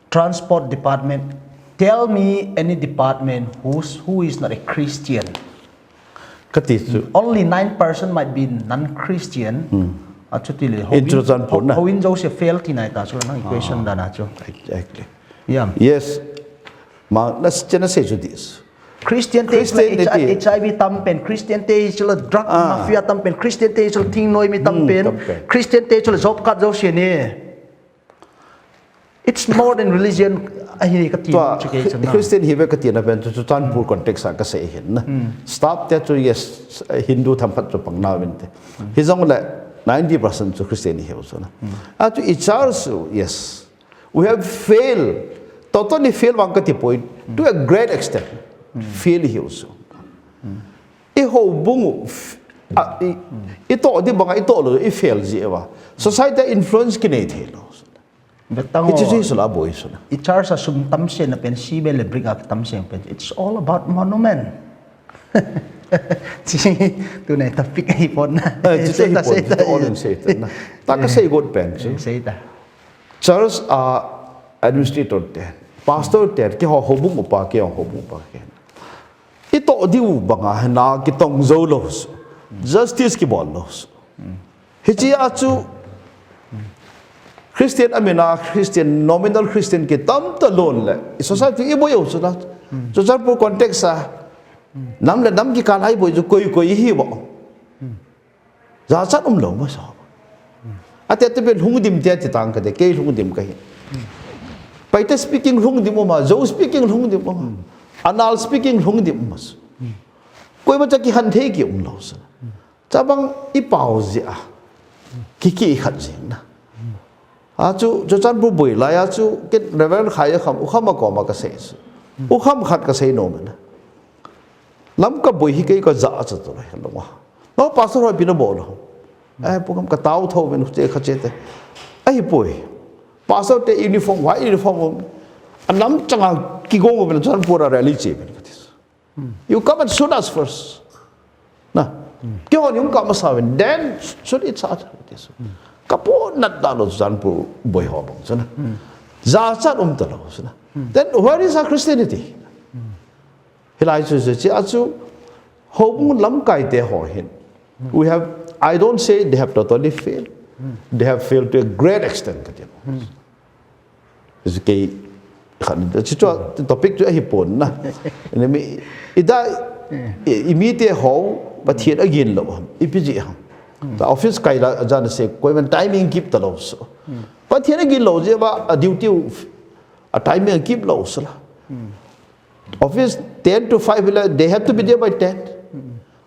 transport department. Tell me any department who's, who is not a Christian. Ka ti chu. Only nine percent might be non-Christian. Hmm. A chu ti le. In chu chan pon na. Houin Joseph fail ti nai ta chu na equation dan a chu. Exactly. Yeah. Yes. Ma, na s- chena sei chu this. Christian te Christian te H- ti. H I V tam pen, Christian te chu la drug Ah. mafia tam pen, Christian te chu la thingnoi mi tam Hmm, pen, tam pen. Christian te chu la job card jo se ne. It's more than religion ahi ka ti Tua chu ke chan na. Christian hi ve ka ti na pen chu chu Churachandpur context a ka sei hin na. Hmm. Staff te chu yes, Hindu tham khat chu pang na vin te. Hi jong le ninety percent chu Christian hi u chu na. A chu i church chu yes. We have failed. Totally fail vang ka ti poi to a great extent. Fail hi u chu. I houbung u f- a, i, i to di banga i to lo i fail ji e va. Society influence ki nei thei lo. Betang Hichi o. Chu hi sula boi suna. I church a sum tam se na pen cement le brick a tam se pen. It's all about monument. Chi, tu nei topic ahi pon na. Eh, chi Sei hi ta, pon, sei ta, chi all eh. In sei ta na. Ta ka sei got pen chu. Sei ta. Church a administrator te, pastor te, ki ho houbung upa, ki ho houbung upa ke. I to diu banga hena ki tong zo lo. Justice ki bol lo. Hichi a chu Christian amina Christian, nominal Christian ki tam ta lon le. I society i boi u chu na. Chu Churachandpur context a. Nam le nam ki kalai boi chu koi koi hi bo. Jachat um lo ma sa. Ate te be lhung dim te ati tang ka de, kei lhung dim ka hi. Paite speaking lhung dim uma, Zo speaking lhung dim uma. Anal speaking lhung dim uma. Koi ma cha ki han thei ki um lo sa. Cha bang i pau ji a. Kiki khat jing na. A chu, chu chan bu bui lai a chu, kit Reverend Khai a kham, u kham a koma ka sei su. U kham khat ka sei nom na. Lam ka bui hi kei ka ja a chu tu lai lo ma. No pastor hoi pina bo lo. Eh, pu kam ka tau tho ben te kha che te. Ahi pui. Pastor te uniform, white uniform um. A nam changa ki gong ben chan pura rally che ben ka tis. You come and shoot us first. Na. Ki hon yung kam sa ben. Then shoot each other. Tis. Ka po nat da lo chan pu bui ho bang chu na. Ja chan um ta lo chu na. Then where is our Christianity? Hilai chu chu chi a chu hobung lamkai te ho hin. We have, I don't say they have totally failed. They have failed to a great extent ka ti. Is kei khan chi chu topic chu ahi pon na. Ni mi i da i, i mi te ho Pathian a gin lo ham. I pi ji ham. Ta office kai la jan se koi man timing keep ta lo so. Pathian a gin lo je ba a duty a timing keep lo so la. Office ten to five, they have to be there by ten.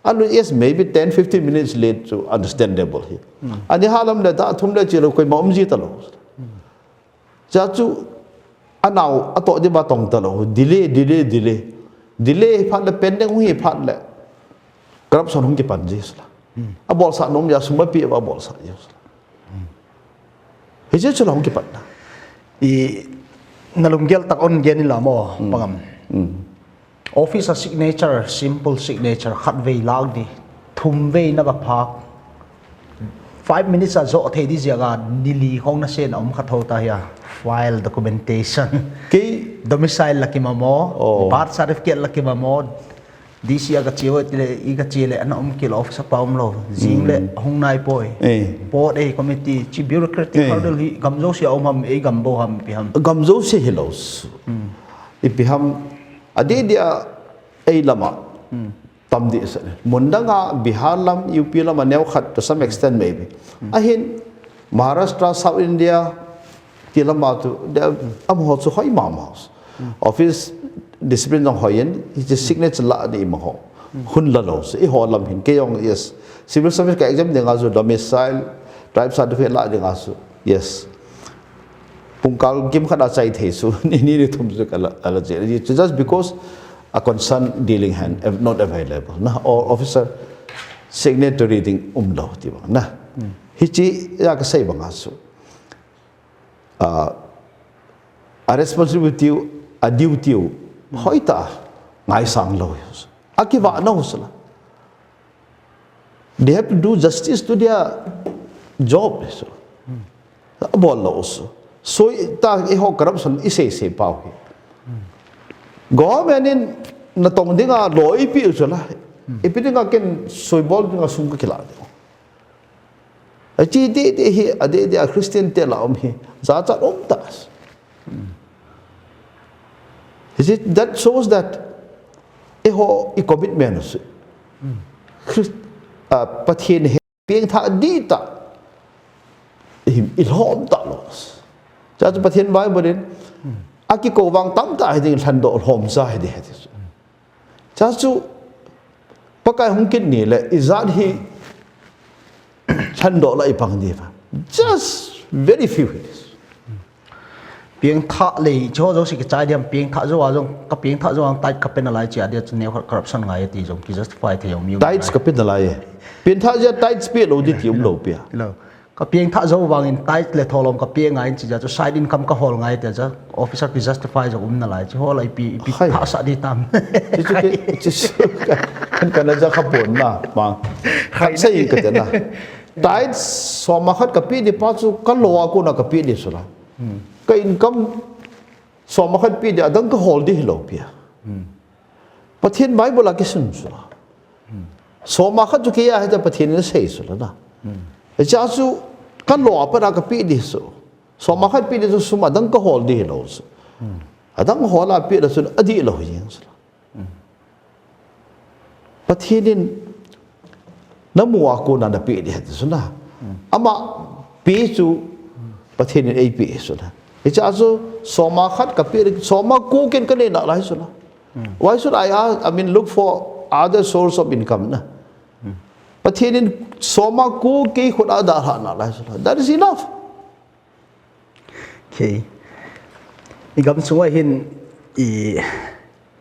And yes, maybe ten, fifteen minutes late chu understandable hi. Ani halam le ta thum le chi lo koi ma um ji ta lo. Cha chu anau a to di ba tong ta lo. Delay, delay, delay. Delay hi phat le pending hi phat le. Corruption hung ki pan ji sla. A bol sa nom ya sum a pi ba bol sa ji sla. Hi che chu la hung ki pan na. I na lunggel tak on gen la mo pangam. Office a signature, simple signature, khat vei lak di, thum vei na va phak. Five minutes a zo thei di ziaga, nili khong na sen om khat ho ta hia. File documentation. Ki domicile la ki mamo, birth certificate la ki mamo, D C a ka chi ho tile, i ka chi le, ana um ki lo, office a pa um lo. Zing le, hung nai poi. Port ei committee, chi bureaucratic hurdle hi, gam zo si a um ham, ei gam bo ham, pi ham. Gam zo si hi lo. I pi ham, a di dia, ei lama. Tam di sa. Mundanga, Bihar lam, U P lam, a neo khat, to some extent maybe. Ahin, Maharashtra, South India, ti lama tu, de, am ho chu hoi ma ma. Office discipline jong hoi in, hi chi signature la di ma ho. Hun la lo, so i ho lam hin, ke jong, yes. Civil service ka exam dinga chu domicile, tribe certificate la dinga chu, yes. Pungkal kim khat a chai thei su, ni ni ni thum su ka la, a la che. It's just because a concern dealing hand, av-, not available. Na, or officer signatory ding um lo ti bang na. Hi chi ya ka sei bang a su. A, a responsibility, a duty, hoi ta, ngai sang lo. A ki va no su la. They have to do justice to their job. So, a bol lo so. So, ta i ho corruption i sei sei pau hi. Government in na tong dinga lo i pi so la. I pi dinga ken soi bol dinga sum ka kila. A chi di di hi, a di di a Christian te la um hi. Za cha um ta. Is it, that shows that i ho i commitment si. Christ, a, Pathian he pieng tha di ta. I, i lhom ta lo. Cha chu Pathian Bible in, a ki ko vang tam ta hi ding lhan do lhom sa hi di hi. Cha chu Pakai hung kit ni le i zat hi lhan do la i pang di va. Just very few it is. Pieng tha lei, cho jo si ki chai diam pieng tha jo a jong, ka pieng tha jo ang tight ka pen a lai chi a dia chu neo corruption ngai ti jong ki justify thei jong mi um. Tights ka pen a lai. Pieng tha ja tights pi lo di ti um lo pia. Lo. Ka pieng tha jo vang in tight le tholom ka pieng ngai in chi ja chu side income ka hol ngai te ja officer ki justify jong um na lai chi hol ai pi, pi tha sa di tam. Chi chu ki, chi chu kan, kan ja ka pon na, ma. Khat sei ka te na. Tights soma khat ka pi di pa chu ka lo a ko na ka pi di su la. Ka income soma khat pi di, adang ka hol di hi lo pia. Pathian Bible a ki sun su la. Soma khat chu ki ya hi ta Pathian in sei su la na. E cha chu ka lo a pa na ka pi di su. Soma khat pi di su sum adang ka hol di hi lo su. Adang hol a pi la su a di lo hi jeng su la. Pathian in na mu a ko na na pi di hati su na. Ama pi chu Pathian in ei pi su na. Hi cha chu soma khat ka pi di, soma ko ken ka nei na lai su na. Why should I ask, I mean, look for other source of income na? Pathian in Soma ko kei khut a dalhah nalai chu. That is enough. Okay. I gam sunga hin i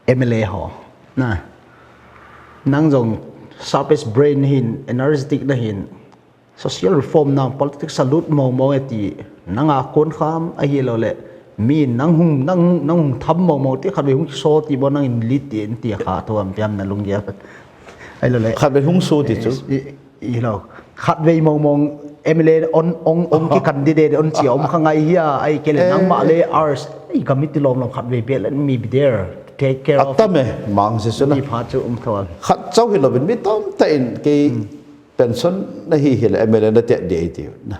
M L A ho. Na. Nang jong sharpest brain hin, energetic na hin, social reform na politics a lut mong mong e ti, nang a kon kham ahi lo le, mi nang hung, nang, nang hung tham mong mong ti khat ve hung so ti bo nang in lit ti, ti kha tho am piam na lung ya. Ai lo le. Khat ve hung so ti chu. I, i lo. Khat ve mong mong M L A on, on, on ki candidate on chi om kha ngai hia, ai ke le nang ma le ours. Ai ka mi ti lom lom khat ve be let me be there. Take care of. Atam e, mang si su na. Ti pha chu um tho. Khat chau hi lo bin mi tam ta in kei pension na hi hi le M L A na te de ti na.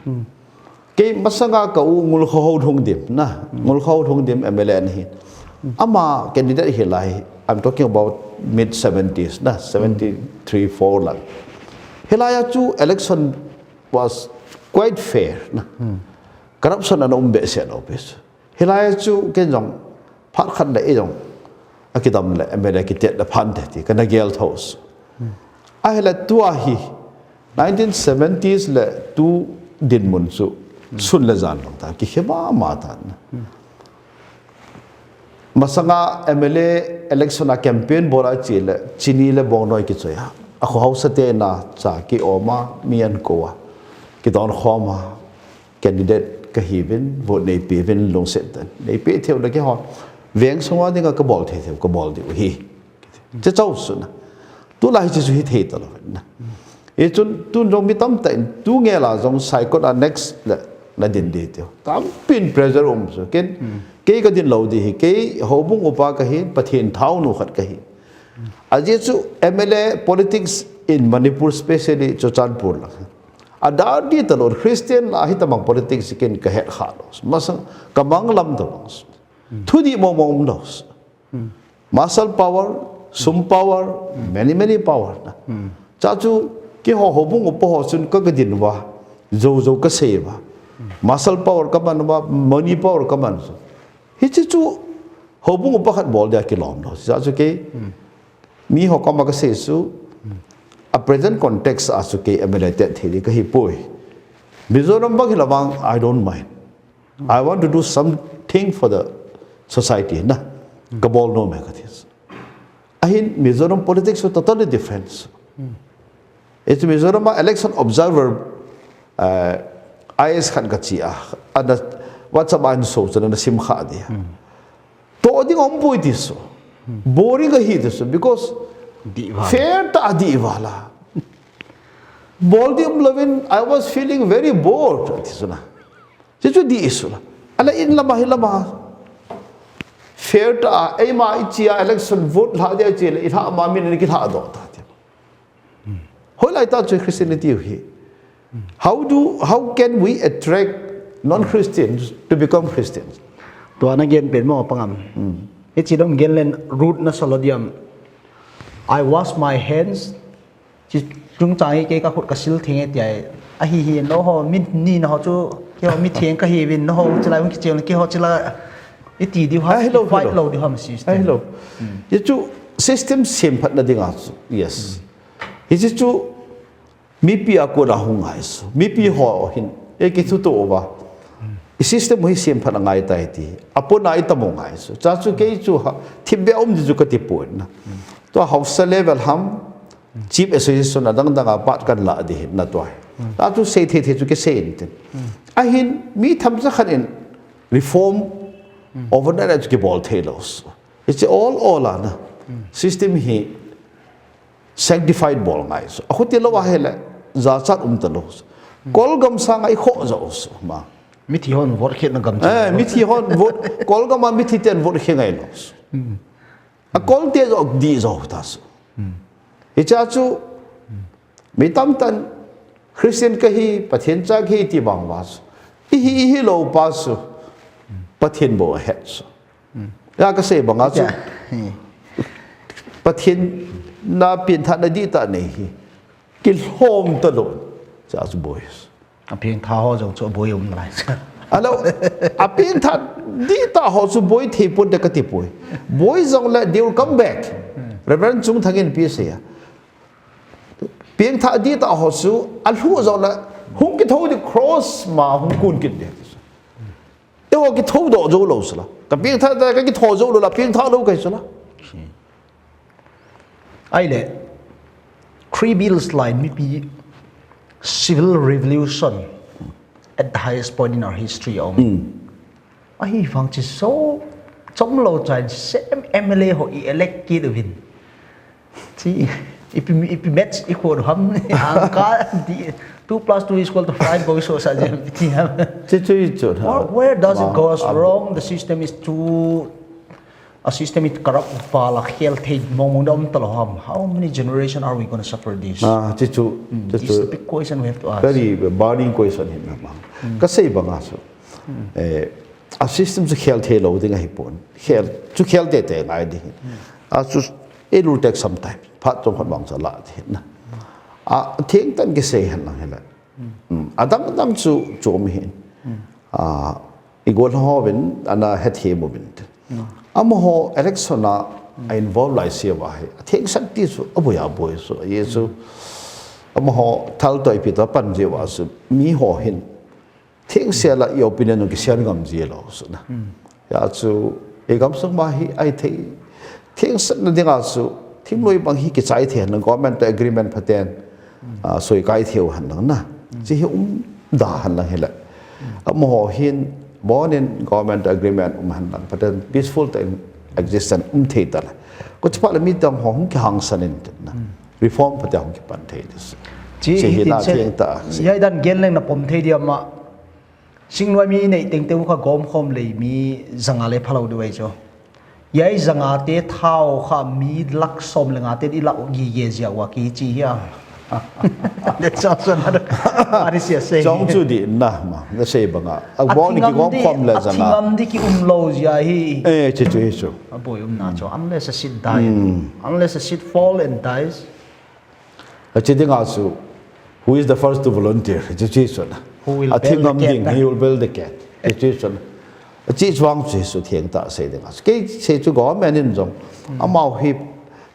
Kei masanga ka u Ngulkhahou Lhungdim na. Ngulkhahou Lhungdim M L A na hi. Ama candidate hi lai. I'm talking about mid seventies na, seventy three four lang. Hi lai a chu election was quite fair na. Corruption ana um behseh lo pes. Hi lai a chu ken jong phat khat le i jong a kidam le M L A kitet le phan te ti kana gel thos. A hi le tua hi nineteen seventies le tu dinmun chu sun le jan long ta ki khe ma ma ta na. Masanga M L A election a campaign bol a chi le chini le bongnoi kichoi a. A kho hausa te na cha ki om a mi an ko a. Ki don khom a candidate ka hi vin vote nei pe vin lungset tan. Nei pe theu le ki hon. Veng sunga dinga ka bol thei theu ka bol diu hi. Che chau su na. Tu la hi chu hi thei ta lo na. E chun tun jong mi tam ta in tu nge la jong sai kot a next le na din di teu. Tam pin pressure um su ken. Kei ka din lo di hi kei houbung upa ka hi Pathen thau nu khat ka hi. A je chu M L A politics in Manipur, specially Churachandpur la. A dar di ta lo Christian la hi ta mang politics ken ka het kha lo. Masang ka mang lam ta lo. Thu di mo mo um lo. Muscle power, sum power, many, many power na. Cha chu ki ho houbung upa ho chun ka ka din va, zo zo ka sei va. Muscle power ka man va, money power ka man. Hi chi chu houbung upa khat bol dia ki lom lo. Cha chu ke mi ho ka ma ka sei su a present context a chu ke M L A te thei di ka hi poi. Mizoram bang hi la bang, I don't mind. I want to do something for the society na. Ka bol no me ka this. Ahin Mizoram politics was totally different. It's Mizoram election observer, uh, I S khan ka chi a. Ana WhatsApp an so chana sim kha dia. To ding om poi ti su. Boring a hi ti su because fair ta di vala. Bol di um lovin, I was feeling very bored ti su na. Chu chu di isu la. Ala in lama hi lama. Fair ta a, eima i chia election vote la dia chi le, i la ma min ni ki la do ta ti. Hoi lai ta chu Christianity hi. How do, how can we attract non-Christians to become Christians? Tua na gen pen mo pangam. Hi chi dong gen len root na solodium. I wash my hands. Chi chungchang hi kei ka khut ka sil theng e ti ai. Ahi hi no ho min ni na ho chu kei ho mi theng ka hi vin no ho chilai hung kicheu kei ho chilai i ti diu ha. Hello, fight hello. Lo diu ha ma si. Hello. Ye chu system sem phat na ding a chu. Yes. Hi chi chu mipi a ko na hung ngai su. Mipi ho hin e ki thu to ba. I system hi sem phat na ngai tai ti. Apo na i ta mo ngai su. Cha chu kei chu ha thip be um di chu ka ti pon na. To hausa level ham. Chief Association adang dang a part kan la di hin na tuai. Ta tu sei thei thei chu ke sei in tin. Ahin mi tham cha khan in reform overnight chu ke bol thei lo. It's all all a na. System hi sanctified bol ngai su. A khuti lo a hele za chat um ta lo. Kol gam sang ai kho zo su ma. Mi thi hon vote khe na gam. Eh, mi thi hon vote kol gam a mi thi ten vote khe ngai lo. A kol te zo di zo ta su. Hi cha chu mi tam tan Christian ka hi, Pathen cha ka hi ti bang va su. I hi, i hi lo pa su. Pathen bo het su. Ya ka sei bang a chu. Pathen na pin tha na di ta nei hi. Ki hlom ta lo. Cha chu boi. A pin tha ho jong chu boi um lai. Alo, a pin tha di ta ho chu boi thei pon de ka ti poi. Boi jong le they will come back. Reverend Chung Thang in pi sei a. Pengthah ding tah ho chu, alhuh jongle, hung kitho ding cross ma hung kun kit ding. Eiho kitho doh jou lou sela. Ka pengthah ta, ka kitho jou lou la, pengthah lou kahi sela. Ahile, three bills line mipi civil revolution at the highest point in our history. Ahivang chu so, chomlou chai same M L A ho i elect kit uvin. Chi, ipi, ipi match i kho ham, angka di, two plus two is equal to five bou i sohsah jeng ti ham. Chi chu i chu ha. Where, where does it goes wrong? The system is too, a system is corrupt, vala khel thei mong mong da um talou ham. How many generation are we gonna suffer this? Ah, chi chu, chi chu. This is the big question we have to ask. Very burning question hi na ma. Ka sei banga chu. Eh, a system chu khel thei lou ding ahipon. Khel, chu khel tei tei ngai ding. A chu, it will take some time. Phat chom khat vang chu ala ding na. A thengtah in kisei hen lang hile. A dang dang chu, chu um hin. A, i gol ho vin, ana hethem uvin. Amaho election a, a involve lai se uva hi. A thengsel ti chu, aboi aboi chu. Ahi chu, amaho thal toh ipi toh pan jeh uva chu. Miho hin. Thengsel a i opinion u kishare ngam ji lou chu na. Hijeh chun, i gamsung ma hi ahi thei. Thengsel na dinga chu, thingnoi bang hi kichai thei na government to agreement phaten, ah, soi kai thei u hen lang na. Chi hi um da hen lang hile. Amaho hin, bon in government to agreement um hen lang phaten, peaceful to existence um thei ta le. Ko chi pha le mi dang ho hung kihangsan in na. Reform phaten hung kipan thei dis. Chi hi na theng ta. Hitin se, hiai dan gen leng na pom thei dia ma. Singnuai mi nei tengteng u kha gom khom lei mi zanga le phalou diu ahi chu. Hiai zanga te thao kha mi lak som le nga te i lak gige jia ua kichi hia. That's also another, what is he saying? Chong chu di na ma, na sei banga. A bon ki gom khom le zanga. A thingam di ki umlou jia hi. Eh, chi chu hi chu. Aboi umna chu. Unless a seat die. Unless a seat fall and dies. Achi dinga chu, who is the first to volunteer? Achi chu chu na. Who will build the gate, eh? Athingam ding, he will build the gate. Achi chu chu na. Achi chuang chu chu theng ta sei dinga chu. Kei sei chu government in jong. Amau hi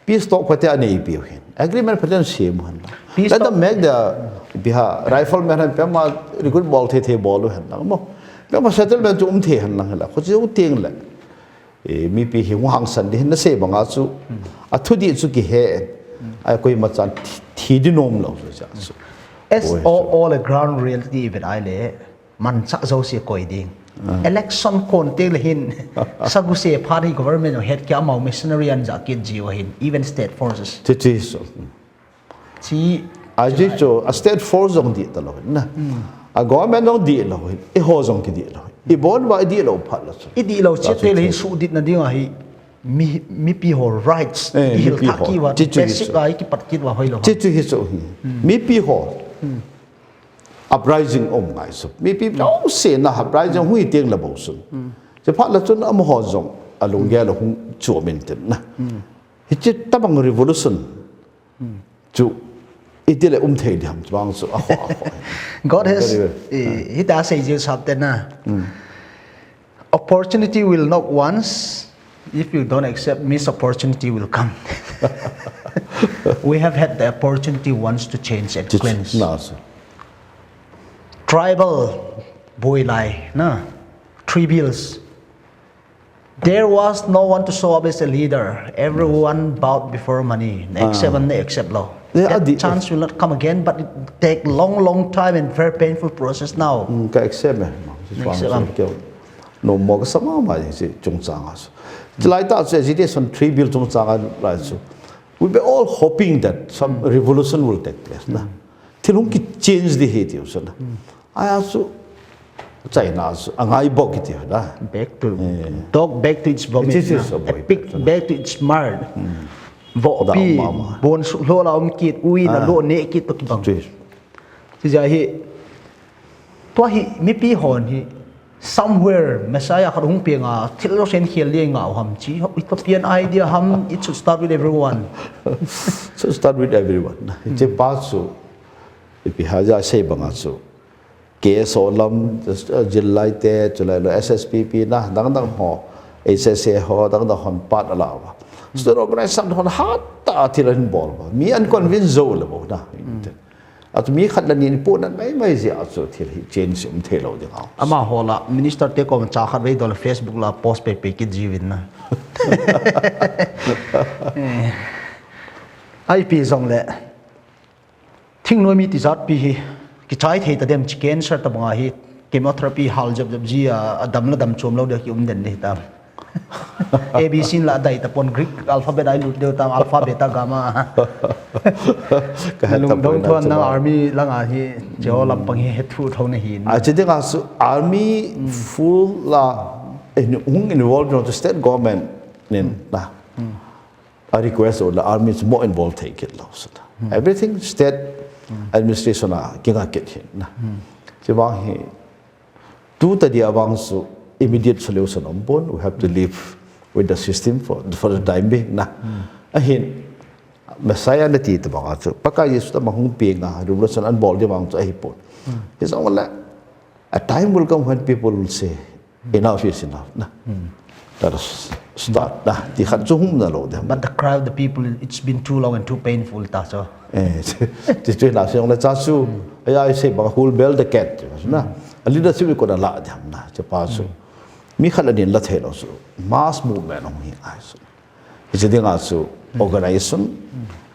peace talk phaten anei piu hin. Agreement phaten sem hen. Let them make the, ipi ham, rifleman hen pema recruit bol thei thei bol u hen lang mo. Pema settlement chu um thei hen lang la. Kho chu teng le. Eh, mipi hi hung hangsan di hin na sei banga chu, a thu di chu kihe. Ai koima chan thi, thi di nom lou chu cha chu. As all, all the ground reality event ai le, manchah jouse koi ding. Election kon teng le hin, sagu se phat hi government het kia amau machinery an ja kit jiu hin, even state forces. Ti ti so. Chi, aji chu, a state force jong di ta lou na. A government jong di lou, i ho jong ki di lou. I bon va i di lou phat la chu. I di lou, chi te le hin su dit na ding ahi. Mi, mipi ho rights, eh, i hil mipi thak ho. Ki va, chi chu hi basic chu. Ai ki pat kit va hoi lou. Chi chu hi chu hi. Mipi ho. Uprising um ngai su. Mipi ho se na uprising hui teng la bo sun. Chi phat la chun amaho jong, a lunggel a hung chu min tin na. Hichi tabang revolution. Chu, iti le um thei di ham, chuang chu, a kho, a kho. God has, eh, hita sei jiu sap te na. Opportunity will knock once. If you don't accept, miss opportunity will come. We have had the opportunity once to change and cleanse. Na, so. Tribal boi lai, na. Three bills. There was no one to show up as a leader. Everyone bowed before money. Na accept am, na accept lou. That chance will not come again, but it take long, long time and very painful process now. Mm, ka accept e. Na accept am. No mo ka sama ma si chungchang a su. Chulai ta su agitation three bill chungchang a lai su. We were all hoping that some revolution will take place na. Thil hung ki change di hi tiu su na. Ahi a chu China chu a ngai bou kiti na. Back to, dog back to its vomit na. A pig back to its mud. Vohpi, bon su lo la um kit, ui na lo ne kit to kibang. Ti ja hi. Tua hi mipi hon hi somewhere Messiah khat hung peng a thil lo sen khel le nga u ham chi. Utopian idea ham, it should start with everyone. Should start with everyone. Che pa chu ipi ha ja sei banga chu. K S O lam, Zillai te, chulai lo S S P P na, dang dang ho, H S A ho, dang dang hon part ala va. Student organization hon hat tah a thil ahin bol ba. Mi ahin convince jou le bou na. Atu mi khat le ni in pohnat mai mai jeh a chu thil hi change um thei lou ding a. Amaho la, minister te koma cha khat vei dol Facebook la post pei pei kit jiuvin na. Eh. Ipi jong le. Thingnoi mi tijat pi hi, kichai thei ta dem chi cancer tabang a hi, chemotherapy hal jep jep ji a, adam la dam chom lou dia ki um den ding hitam. A B C in la dai ta pon Greek alphabet a ilut diu tam, alpha, beta, gamma. Ka het ta lungdong pon thuan nang chom a. Army lang a hi, cheo lampang hi het thu tho na hi. A chi ding a chu army full la, in, hung involve no to state government nin na. A request u le army chu mo involve thei kit lou sila. Everything state administration a kinga kit hin na. Chibang hi tu ta dia bang chu immediate solution um pon, we have to live with the system for, for the time being na. Ahin Messiah na ti tabang a chu Pakai Jesu tabang hung peng a revolution ahin bol dia bang chu ahi pon. Hijong le a time will come when people will say, enough is enough na. Let us start na. Ti khat chu hung na lou dem. But the cry of the people, it's been too long and too painful ta so. Eh, ti chu na se ong le cha chu. Ai ai se ba who will bell the cat na. A leadership ko na la dem na. Che pa chu. Mi khat le ni in la thei lou chu. Mass movement ong hi ai chu. Hiche ding a chu organization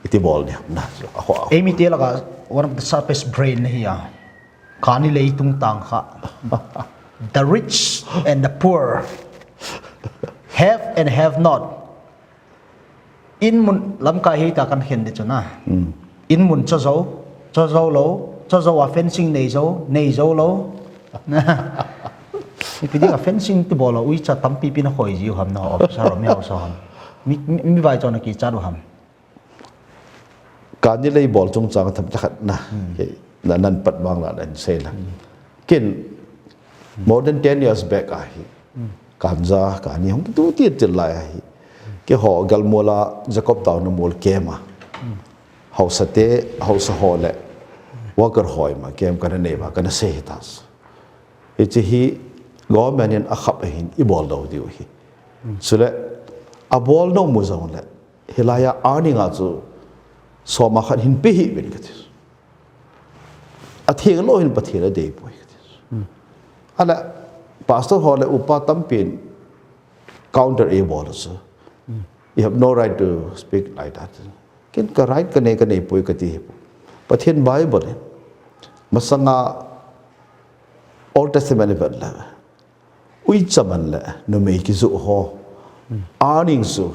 iti bol dem na chu. A ho a. Ei mi te la ka one of the sharpest brain na hi a. Kani leitung tang kha. The rich and the poor. Have and have not. In mun lamkai hi ta kan khen de chu na. In mun cha jo, cha jo lou, cha jo a fencing nei jo, nei jo lou. Ipi ding a fencing ti bol lou, uicha tampi pi na khoi jiu ham na officer mi hausa ham. Mi, mi, mi vai chon a kichat u ham. Kani lei bol chungchang a themcha khat na. Kei, na nan pat vang la nan sei la. Ken, more than ten years back a hi. Kanja, kani hung kitu ti til lai a hi. Keiho Galmol a Jacob Downamol kem a. Hausa te, hausa ho le. Worker ho ima kem kana nei ba, kana sei hi ta. Hiche hi government in akhap ahin ibol lou diu hi. Chule abol lou mu jong le. Hilai a earning a chu som a khat hin pe hih uvin kati. Atheng lou hin Pathen adei poi kati. Ala pastor ho le upa tampin counter eibol chu. You have no right to speak like that. Ken ka right kanei, kanei poi kati. Pathen Bible in masanga Old Testament vet le. Uicha man le numei kijoh ho. Earning chu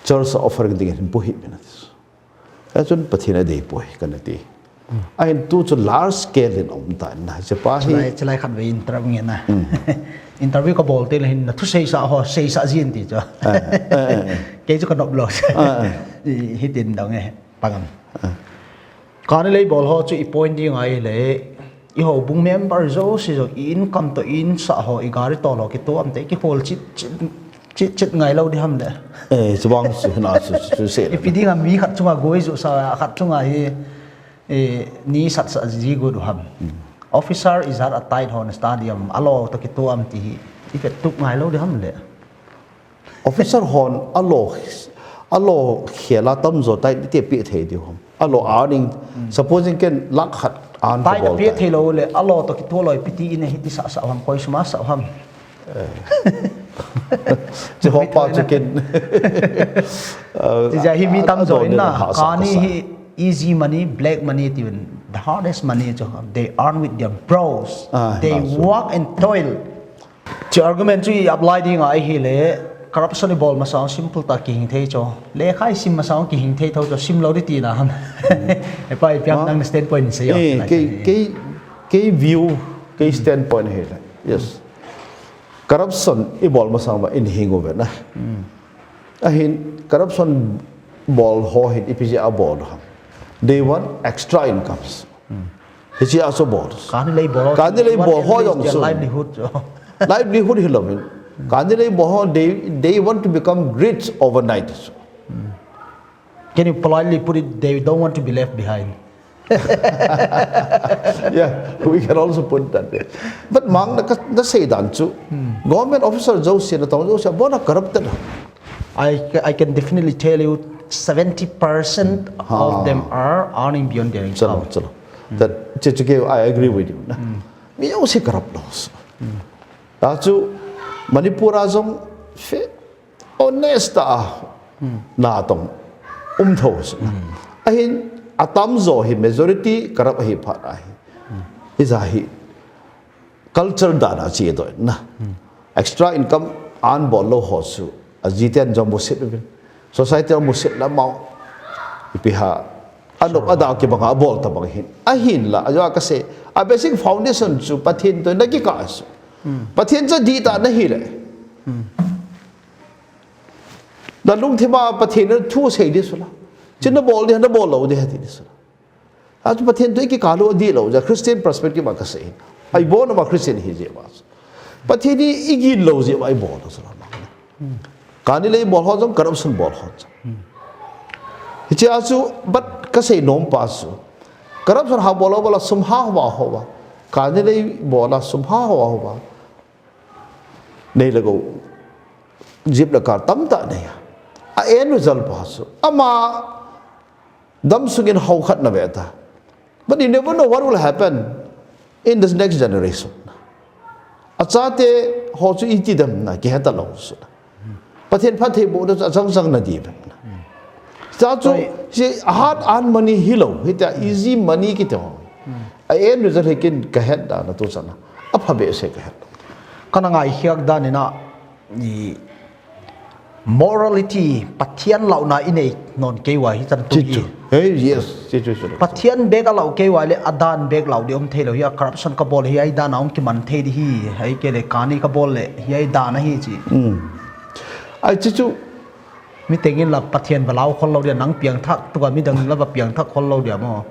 church offering ding hin pu hih uvin ati. Achun Pathen adei poi kana ti. Ahin tu chu large scale in um ta na. Hiche pa hi. Chulai, chulai khat vei interview nge na. Interview kabol te le hin na thu seisa ho, seisa jin ti chu. Kei chu kanop lou. Hitin dong e, pangam. Kani lei bol ho chu i point ding ahi le, i houbung member jouse jong, i income toh, i insah ho, i gari toh lou, kitoh am te, kihol chit, chit, chit, chit ngai lou di ham le. Eh, chubang chu na chu, chu, chu se. Ipi ding a mi khat chunga goi ju sa, khat chunga hi, eh, ni sat sa ji gu du ham. Officer ijat a tight hon stadium, alo toh kitoh am ti hi, i vet tup ngai lou di ham le. Officer hon alo, alo khela tamjo tai ti pe thei diu ham. Alo earning, supposing ken lakh khat earn tai ka bol pe tai. Thei lou le, alo toh kitoh lou piti in hiti sa sa ham, koi suma sa ham. Che ho pa chu ken. Ti ja hi mi tamjo in na, kani hi easy money, black money ti ven. The hardest money chu they earn with their brows. They work and toil. Chu argument chu i apply ding a ahile, corruption i bol masang simple ta kihing thei chu. Lekha i sim masang kihing thei tho chu, sim lou di tina ham. Epa ipi ham nang standpoint sei o. Eh, kei, kei, kei view, kei standpoint hi le. Yes. Corruption i bol masang ba in hing uve na. Ahin corruption bol ho hin ipi jeh a bol ham. They want extra incomes. Hiche a chu bol. Kani lei bol ho. Kani lei bol ho jong chu. Livelihood. Livelihood hi lou min. Kani lei bol ho, they, they want to become rich overnight. Can you politely put it, they don't want to be left behind? Yeah, we can also put it that way. But mang na, na sei dan chu. Government officer jouse, natong jouse, abona corrupted. I, I can definitely tell you seventy percent of them are earning beyond their income. Chalo, chalo. That, che, che, I agree with you. Na. Mi jouse corrupt lou. Ta chu Manipur a jong fe honest a na tong um tho. Ahin atam jo hi majority corrupt ahi phat ahi. Hija hi culture dan a chi doh na. Extra income an bol lou ho chu. Ajiten jong musit uvin. Society jong musit la mau. Ipi ha. Anop ada kibanga abol tabang hin. Ahinla, ajo kasei. A basic foundation chu Pathen toh na kikah chu. Pathen chu dih tah na hile. Na lungthim a Pathen na thu sei di sula. Chu na bol di, na bol lou di ti di sula. Atu Pathen toh i kikah lou dih lou, ja Christian perspective a kasei. Ai bon ma Christian hi jeh ma. Pathen hi i gin lou jeh ma i bol lou sula. Kani lei bol ho jong corruption bol ho jong. Hiche a chu, but kasei nom pa chu. Corruption ha bol ho bol a sum ha ho ho ba. Kani lei bol a sum ha ho ho ba. Nei le gou. Jeep le car tamtah nei a. A end result pa chu. Ama dam sungin hou khat na ve ta. But you never know what will happen in this next generation. Achate ho chu iti dem na kihe ta lou chu. Pathen phattheibohna chu achang chang na di bep na. Cha chu, si hard earned money hilou, hitia easy money kiti ho. A end result hi ken kahet da na tu chana. Apha behseh kahet. Kana ngaikhiak dan in a, i morality, Pathen launa i nei nom kei uva hi chan tu hi. Hey, yes, chi chu chu. Pathen bek a lau kei uva le a dan bek lau di um thei lou hi a, corruption ka bol hi ai dan a hung kiman thei di hi, ai ke le kani ka bol le hi ai dan a hi chi. Ai chi chu. Mi tengin la Pathen va lau khol lou dia, nang piang thak tua mi dang la va piang thak khol lou dia mo.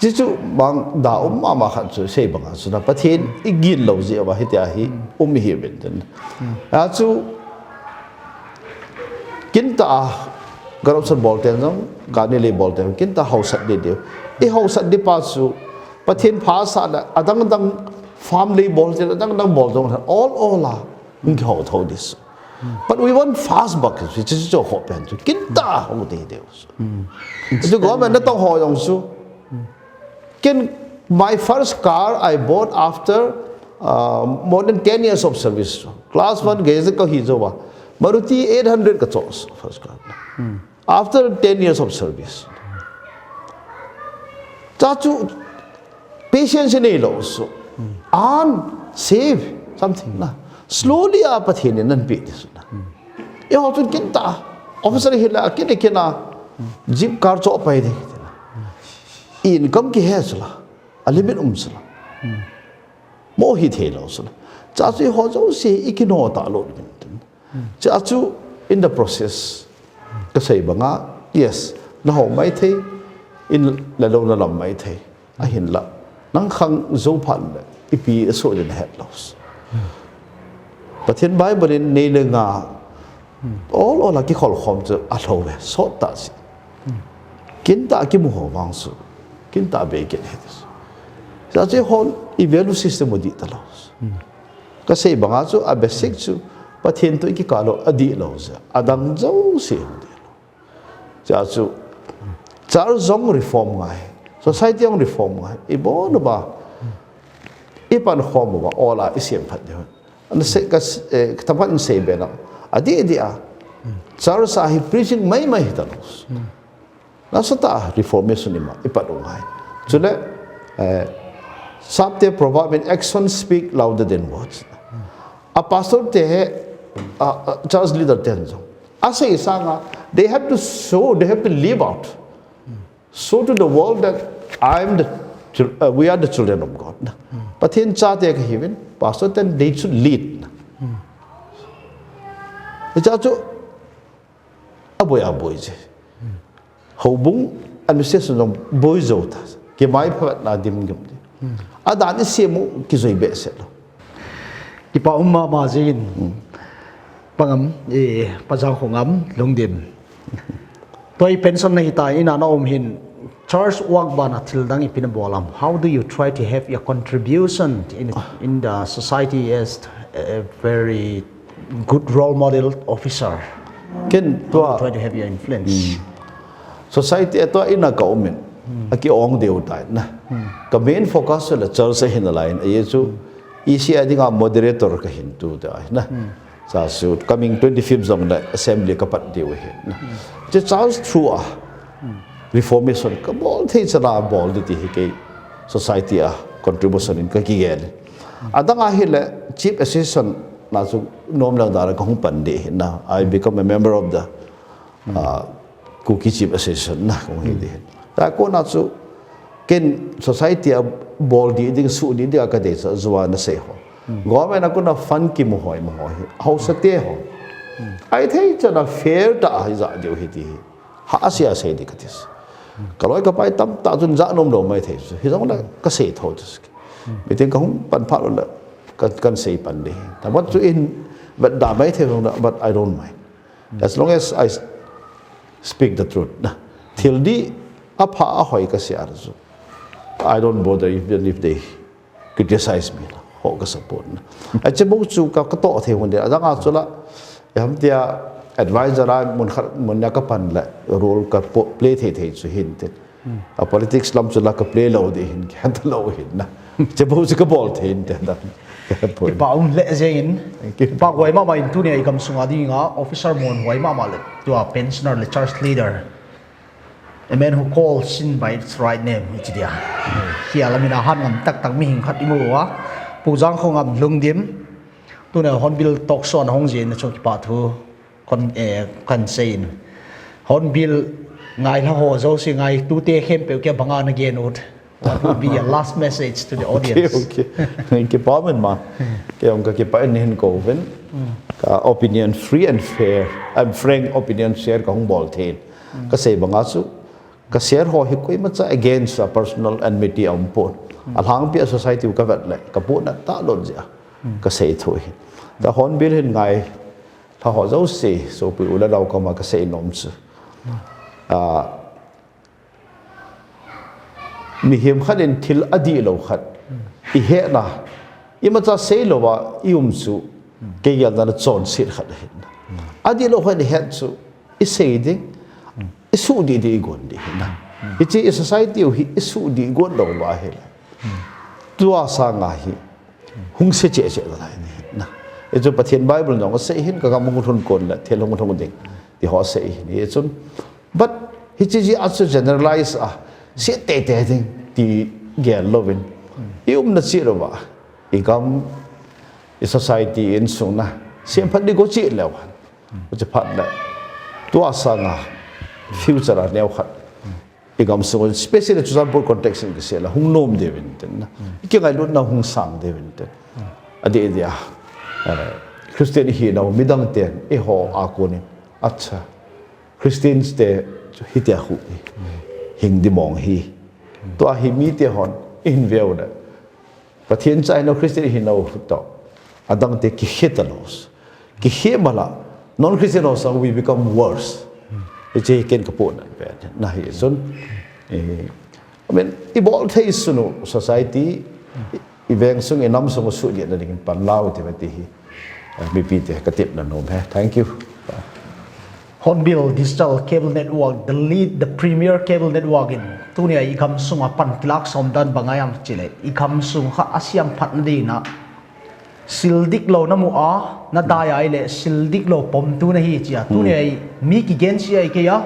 Chi chu bang da um mama khat chu sei banga chu na Pathen i gin lou jeh uva hitia hi um hi ben ten. A chu kinta a corruption bol ten jong, kani lei bol ten jong, kinta hausat di di. I hausat di pa chu Pathen pha sa na adang dang farm lei bol ten, adang dang bol jong all all a. Hung kihou tho this. But we want fast buck, which is cho ho pen chu. Kinta ho de de. Chu government na tong ho jong chu. Ken, my first car I bought after uh, more than ten years of service. Class one ge ka hi jo ba. Maruti eight hundred ka cho first car. After ten years of service. Cha chu patience nei lou so. Earn, save something na. Slowly a Pathen in nan pe di su na. I ho chun kinta. Officer hi la kin kin a. Jeep car cho pai di. Income kihe su la. A limit um su la. Mo hi thei lou su la. Cha chu i ho jouse i kino ta lou. Cha chu in the process. Kasei banga, yes, na ho mai thei, in la lou na lam mai thei. Ahin la, nang khang jou phat le, ipi a so din het lou. Pathen Bible in nei le nga, all all a kikhol khom chu a lou ve, sot ta si. Kinta kimu ho vang su, kinta be kin het. Cha chu hon, i value system u di ta lou. Kasei banga chu a basic chu Pathen toh i kikah lou a di lou jeh. Adang jouse hung di lou. Cha chu church jong reform ngai. Society jong reform ngai. I bon uva. I pan khom uva. All a i siam phat di. An se ka, eh, tampat in sei be na. A di di a. Church a hi preaching mai mai hi ta lou. Nasatah a reformation ima, ipat u ngai. Chule, eh, sapte proverb in action speak louder than words. A pastor te he, a, a church leader ten jong. Asei sanga, they have to show, they have to live out. Show to the world that I am the, chil- uh, we are the children of God. Pathen chate kahiuvin, pastor ten they should lead. Hicha chu, aboi aboi je. Houbung administration jong boi jou ta. Kimai phat na dim gim di. Adan i siam u kijui behseh lou. Kipa um mama jin. Pangam, eh, Pajang Khongam, Lungdim. Toi pension na hita in a na um hin church work bana thil dang ipi na bol am. How do you try to have your contribution in, in the society as a very good role model officer. Ken tua Try to have your influence. Society a tua ina ka umin. Aki ong deu tai na. Ka main focus la church a hin la in. Aye chu E C a dinga moderator ka hin tu tai na. Sa su coming twenty-fifth zong la assembly ka pat deu hin na. Che church through a reformation ka bol thei chala bol di ti hi kei society a contribution in ka ki gel. Adang a hi le chief assistant na chu nom lang dara ka hung pan di hin na. I become a member of the uh, Kuki Chief Association na kong hi di hin. Ta ko na chu ken society a bol di ding su di di a ka dei sa zuwa na sei ho. Government a ko na fund ki mo hoi mo hoi. Hausa te ho. Ai thei cha na fair ta hi za diu hi ti hi. Ha a sia sei di ka tis. Ka loi ka pai tam ta chun za nom lo mai thei chu. Hi zong la ka sei tho chu. Meeting ka hung pan pha lo la ka kan sei pan di. Ta mat chu in but da mai thei zong la but I don't mind. As long as I s- speak the truth. Na. Thil di a pha a hoi ka sia chu. I don't bother even if they criticize me. Ho ka support na. A che bo chu ka ka to thei hun de. Adang a chu la. Yam tia advisor a mun khat mun na ka pan la role ka po- play thei thei chu hin te. A politics lam chu la ka play lo di hin ka ta lo hin na. Che bo chu ka bol thei hin te da. Kipa um le jeng in. Kipa huai mama in tunia i kam sunga dinga officer mon huai mama le tua pensioner le church leader. A man who calls sin by its right name, ichi dia. Kia lamina han ngam tak tak mi hing khat imu wa. Pu Jang Khongam Lungdim. Tuna Hornbill Talk Show na hong jin na chu kipa thu kon eh, kan sei in. Hornbill ngai la ho zo si ngai tu te khem pe kia banga na gen ut. What would be your last message to the audience? Okay, okay. Kipa men ma. Ke ong ka kipa in hin ko ven. Ka opinion free and fair. I'm frank opinion share ka hung bol thei. Ka sei banga chu ka share ho hi koi ma cha against a personal enmity a um pon. A hlang pi a society ka vet le ka pu na ta lon ja. Ka sei thu hi. Ta Hornbill hin ngai. Tha ho zo si so pu u la dau ka ma ka sei nom chu. Ah, Mihem khat in thil a dih lo khat i hehna, i macha sei lo a i um chu kei gel dan a chonset khat ahi. A dih lo khat i het chu i sei ding, i suh dih dih i gon dih hi na. Hichi i society u hi i suh dih gon lo va hi le. Tua sanga hi hung se che che da lai ni na. I chu Pathian Bible nong sei hin ka gam hung thun kon le thil hung thung ding ti ho sei hin. I chun But hichi ji a chu generalize a, si te te ding ti gel lovin. I umna chi lo va, i gam, i society in sung na, si phat di go chi lo. Ko chi phat le. Tua sanga, future a neo khat. I gam sung, especially Churachandpur context in kisi la, hung nom de vin ten na. I ki ngai lut na hung sang de vin ten. A di dia. Eh, Christian hi na, midang ten, i ho a kunin. Acha. Christians te hitia khu hing di mong hi. Tua hi mi te hon in veu le. Pathian chai no Christian hi no to. Adang te ki hit a los. Ki hit mala. Non Christian also we become worse. Hiche ken ka pon na pe. Na hi sun. Eh, I mean, i bol thei sunu society, i veng sung, i nam sung su dia na ding pan lau te ti hi. Eh, mipi te ka tip na nom he. Thank you. Hornbill Digital Cable Network, the lead, the premier cable network in tunia i gam sunga pan kilak som dan banga iam chile. I gam sung kha a siam phat na ding na sil dik lo na mu a, na dai ai le sil dik lo pom tu na hi chi a. Tunia i mi ki gen chi ai ke a.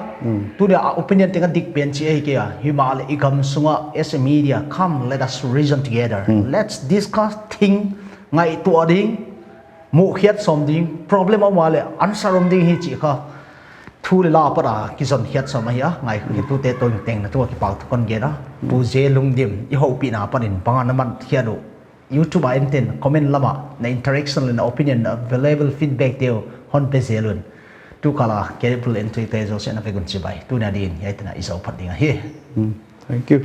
Tunia a opinion te ka dik pen chi ai ke a. Hi ma le i gam sunga as a media, come let us reason together. Let's discuss thing ngai tu a ding. Mu khiat som ding, problem a ma le answer om ding hi chi kha. Thu le la pa ra ki zon khiat som a hi a. Ngai khu tu te to teng na tu a ki pau tu kon gen a. Pu Je Lungdim, i ho pi na pan in banga na man khiat u. YouTube a en ten comment lama na interaction le na opinion na valuable feedback teu hon pe zel un. Tu kala careful entry te jo se na pe gun chibai. Tunia din, yai tena i zo phat ding a hi. Thank you.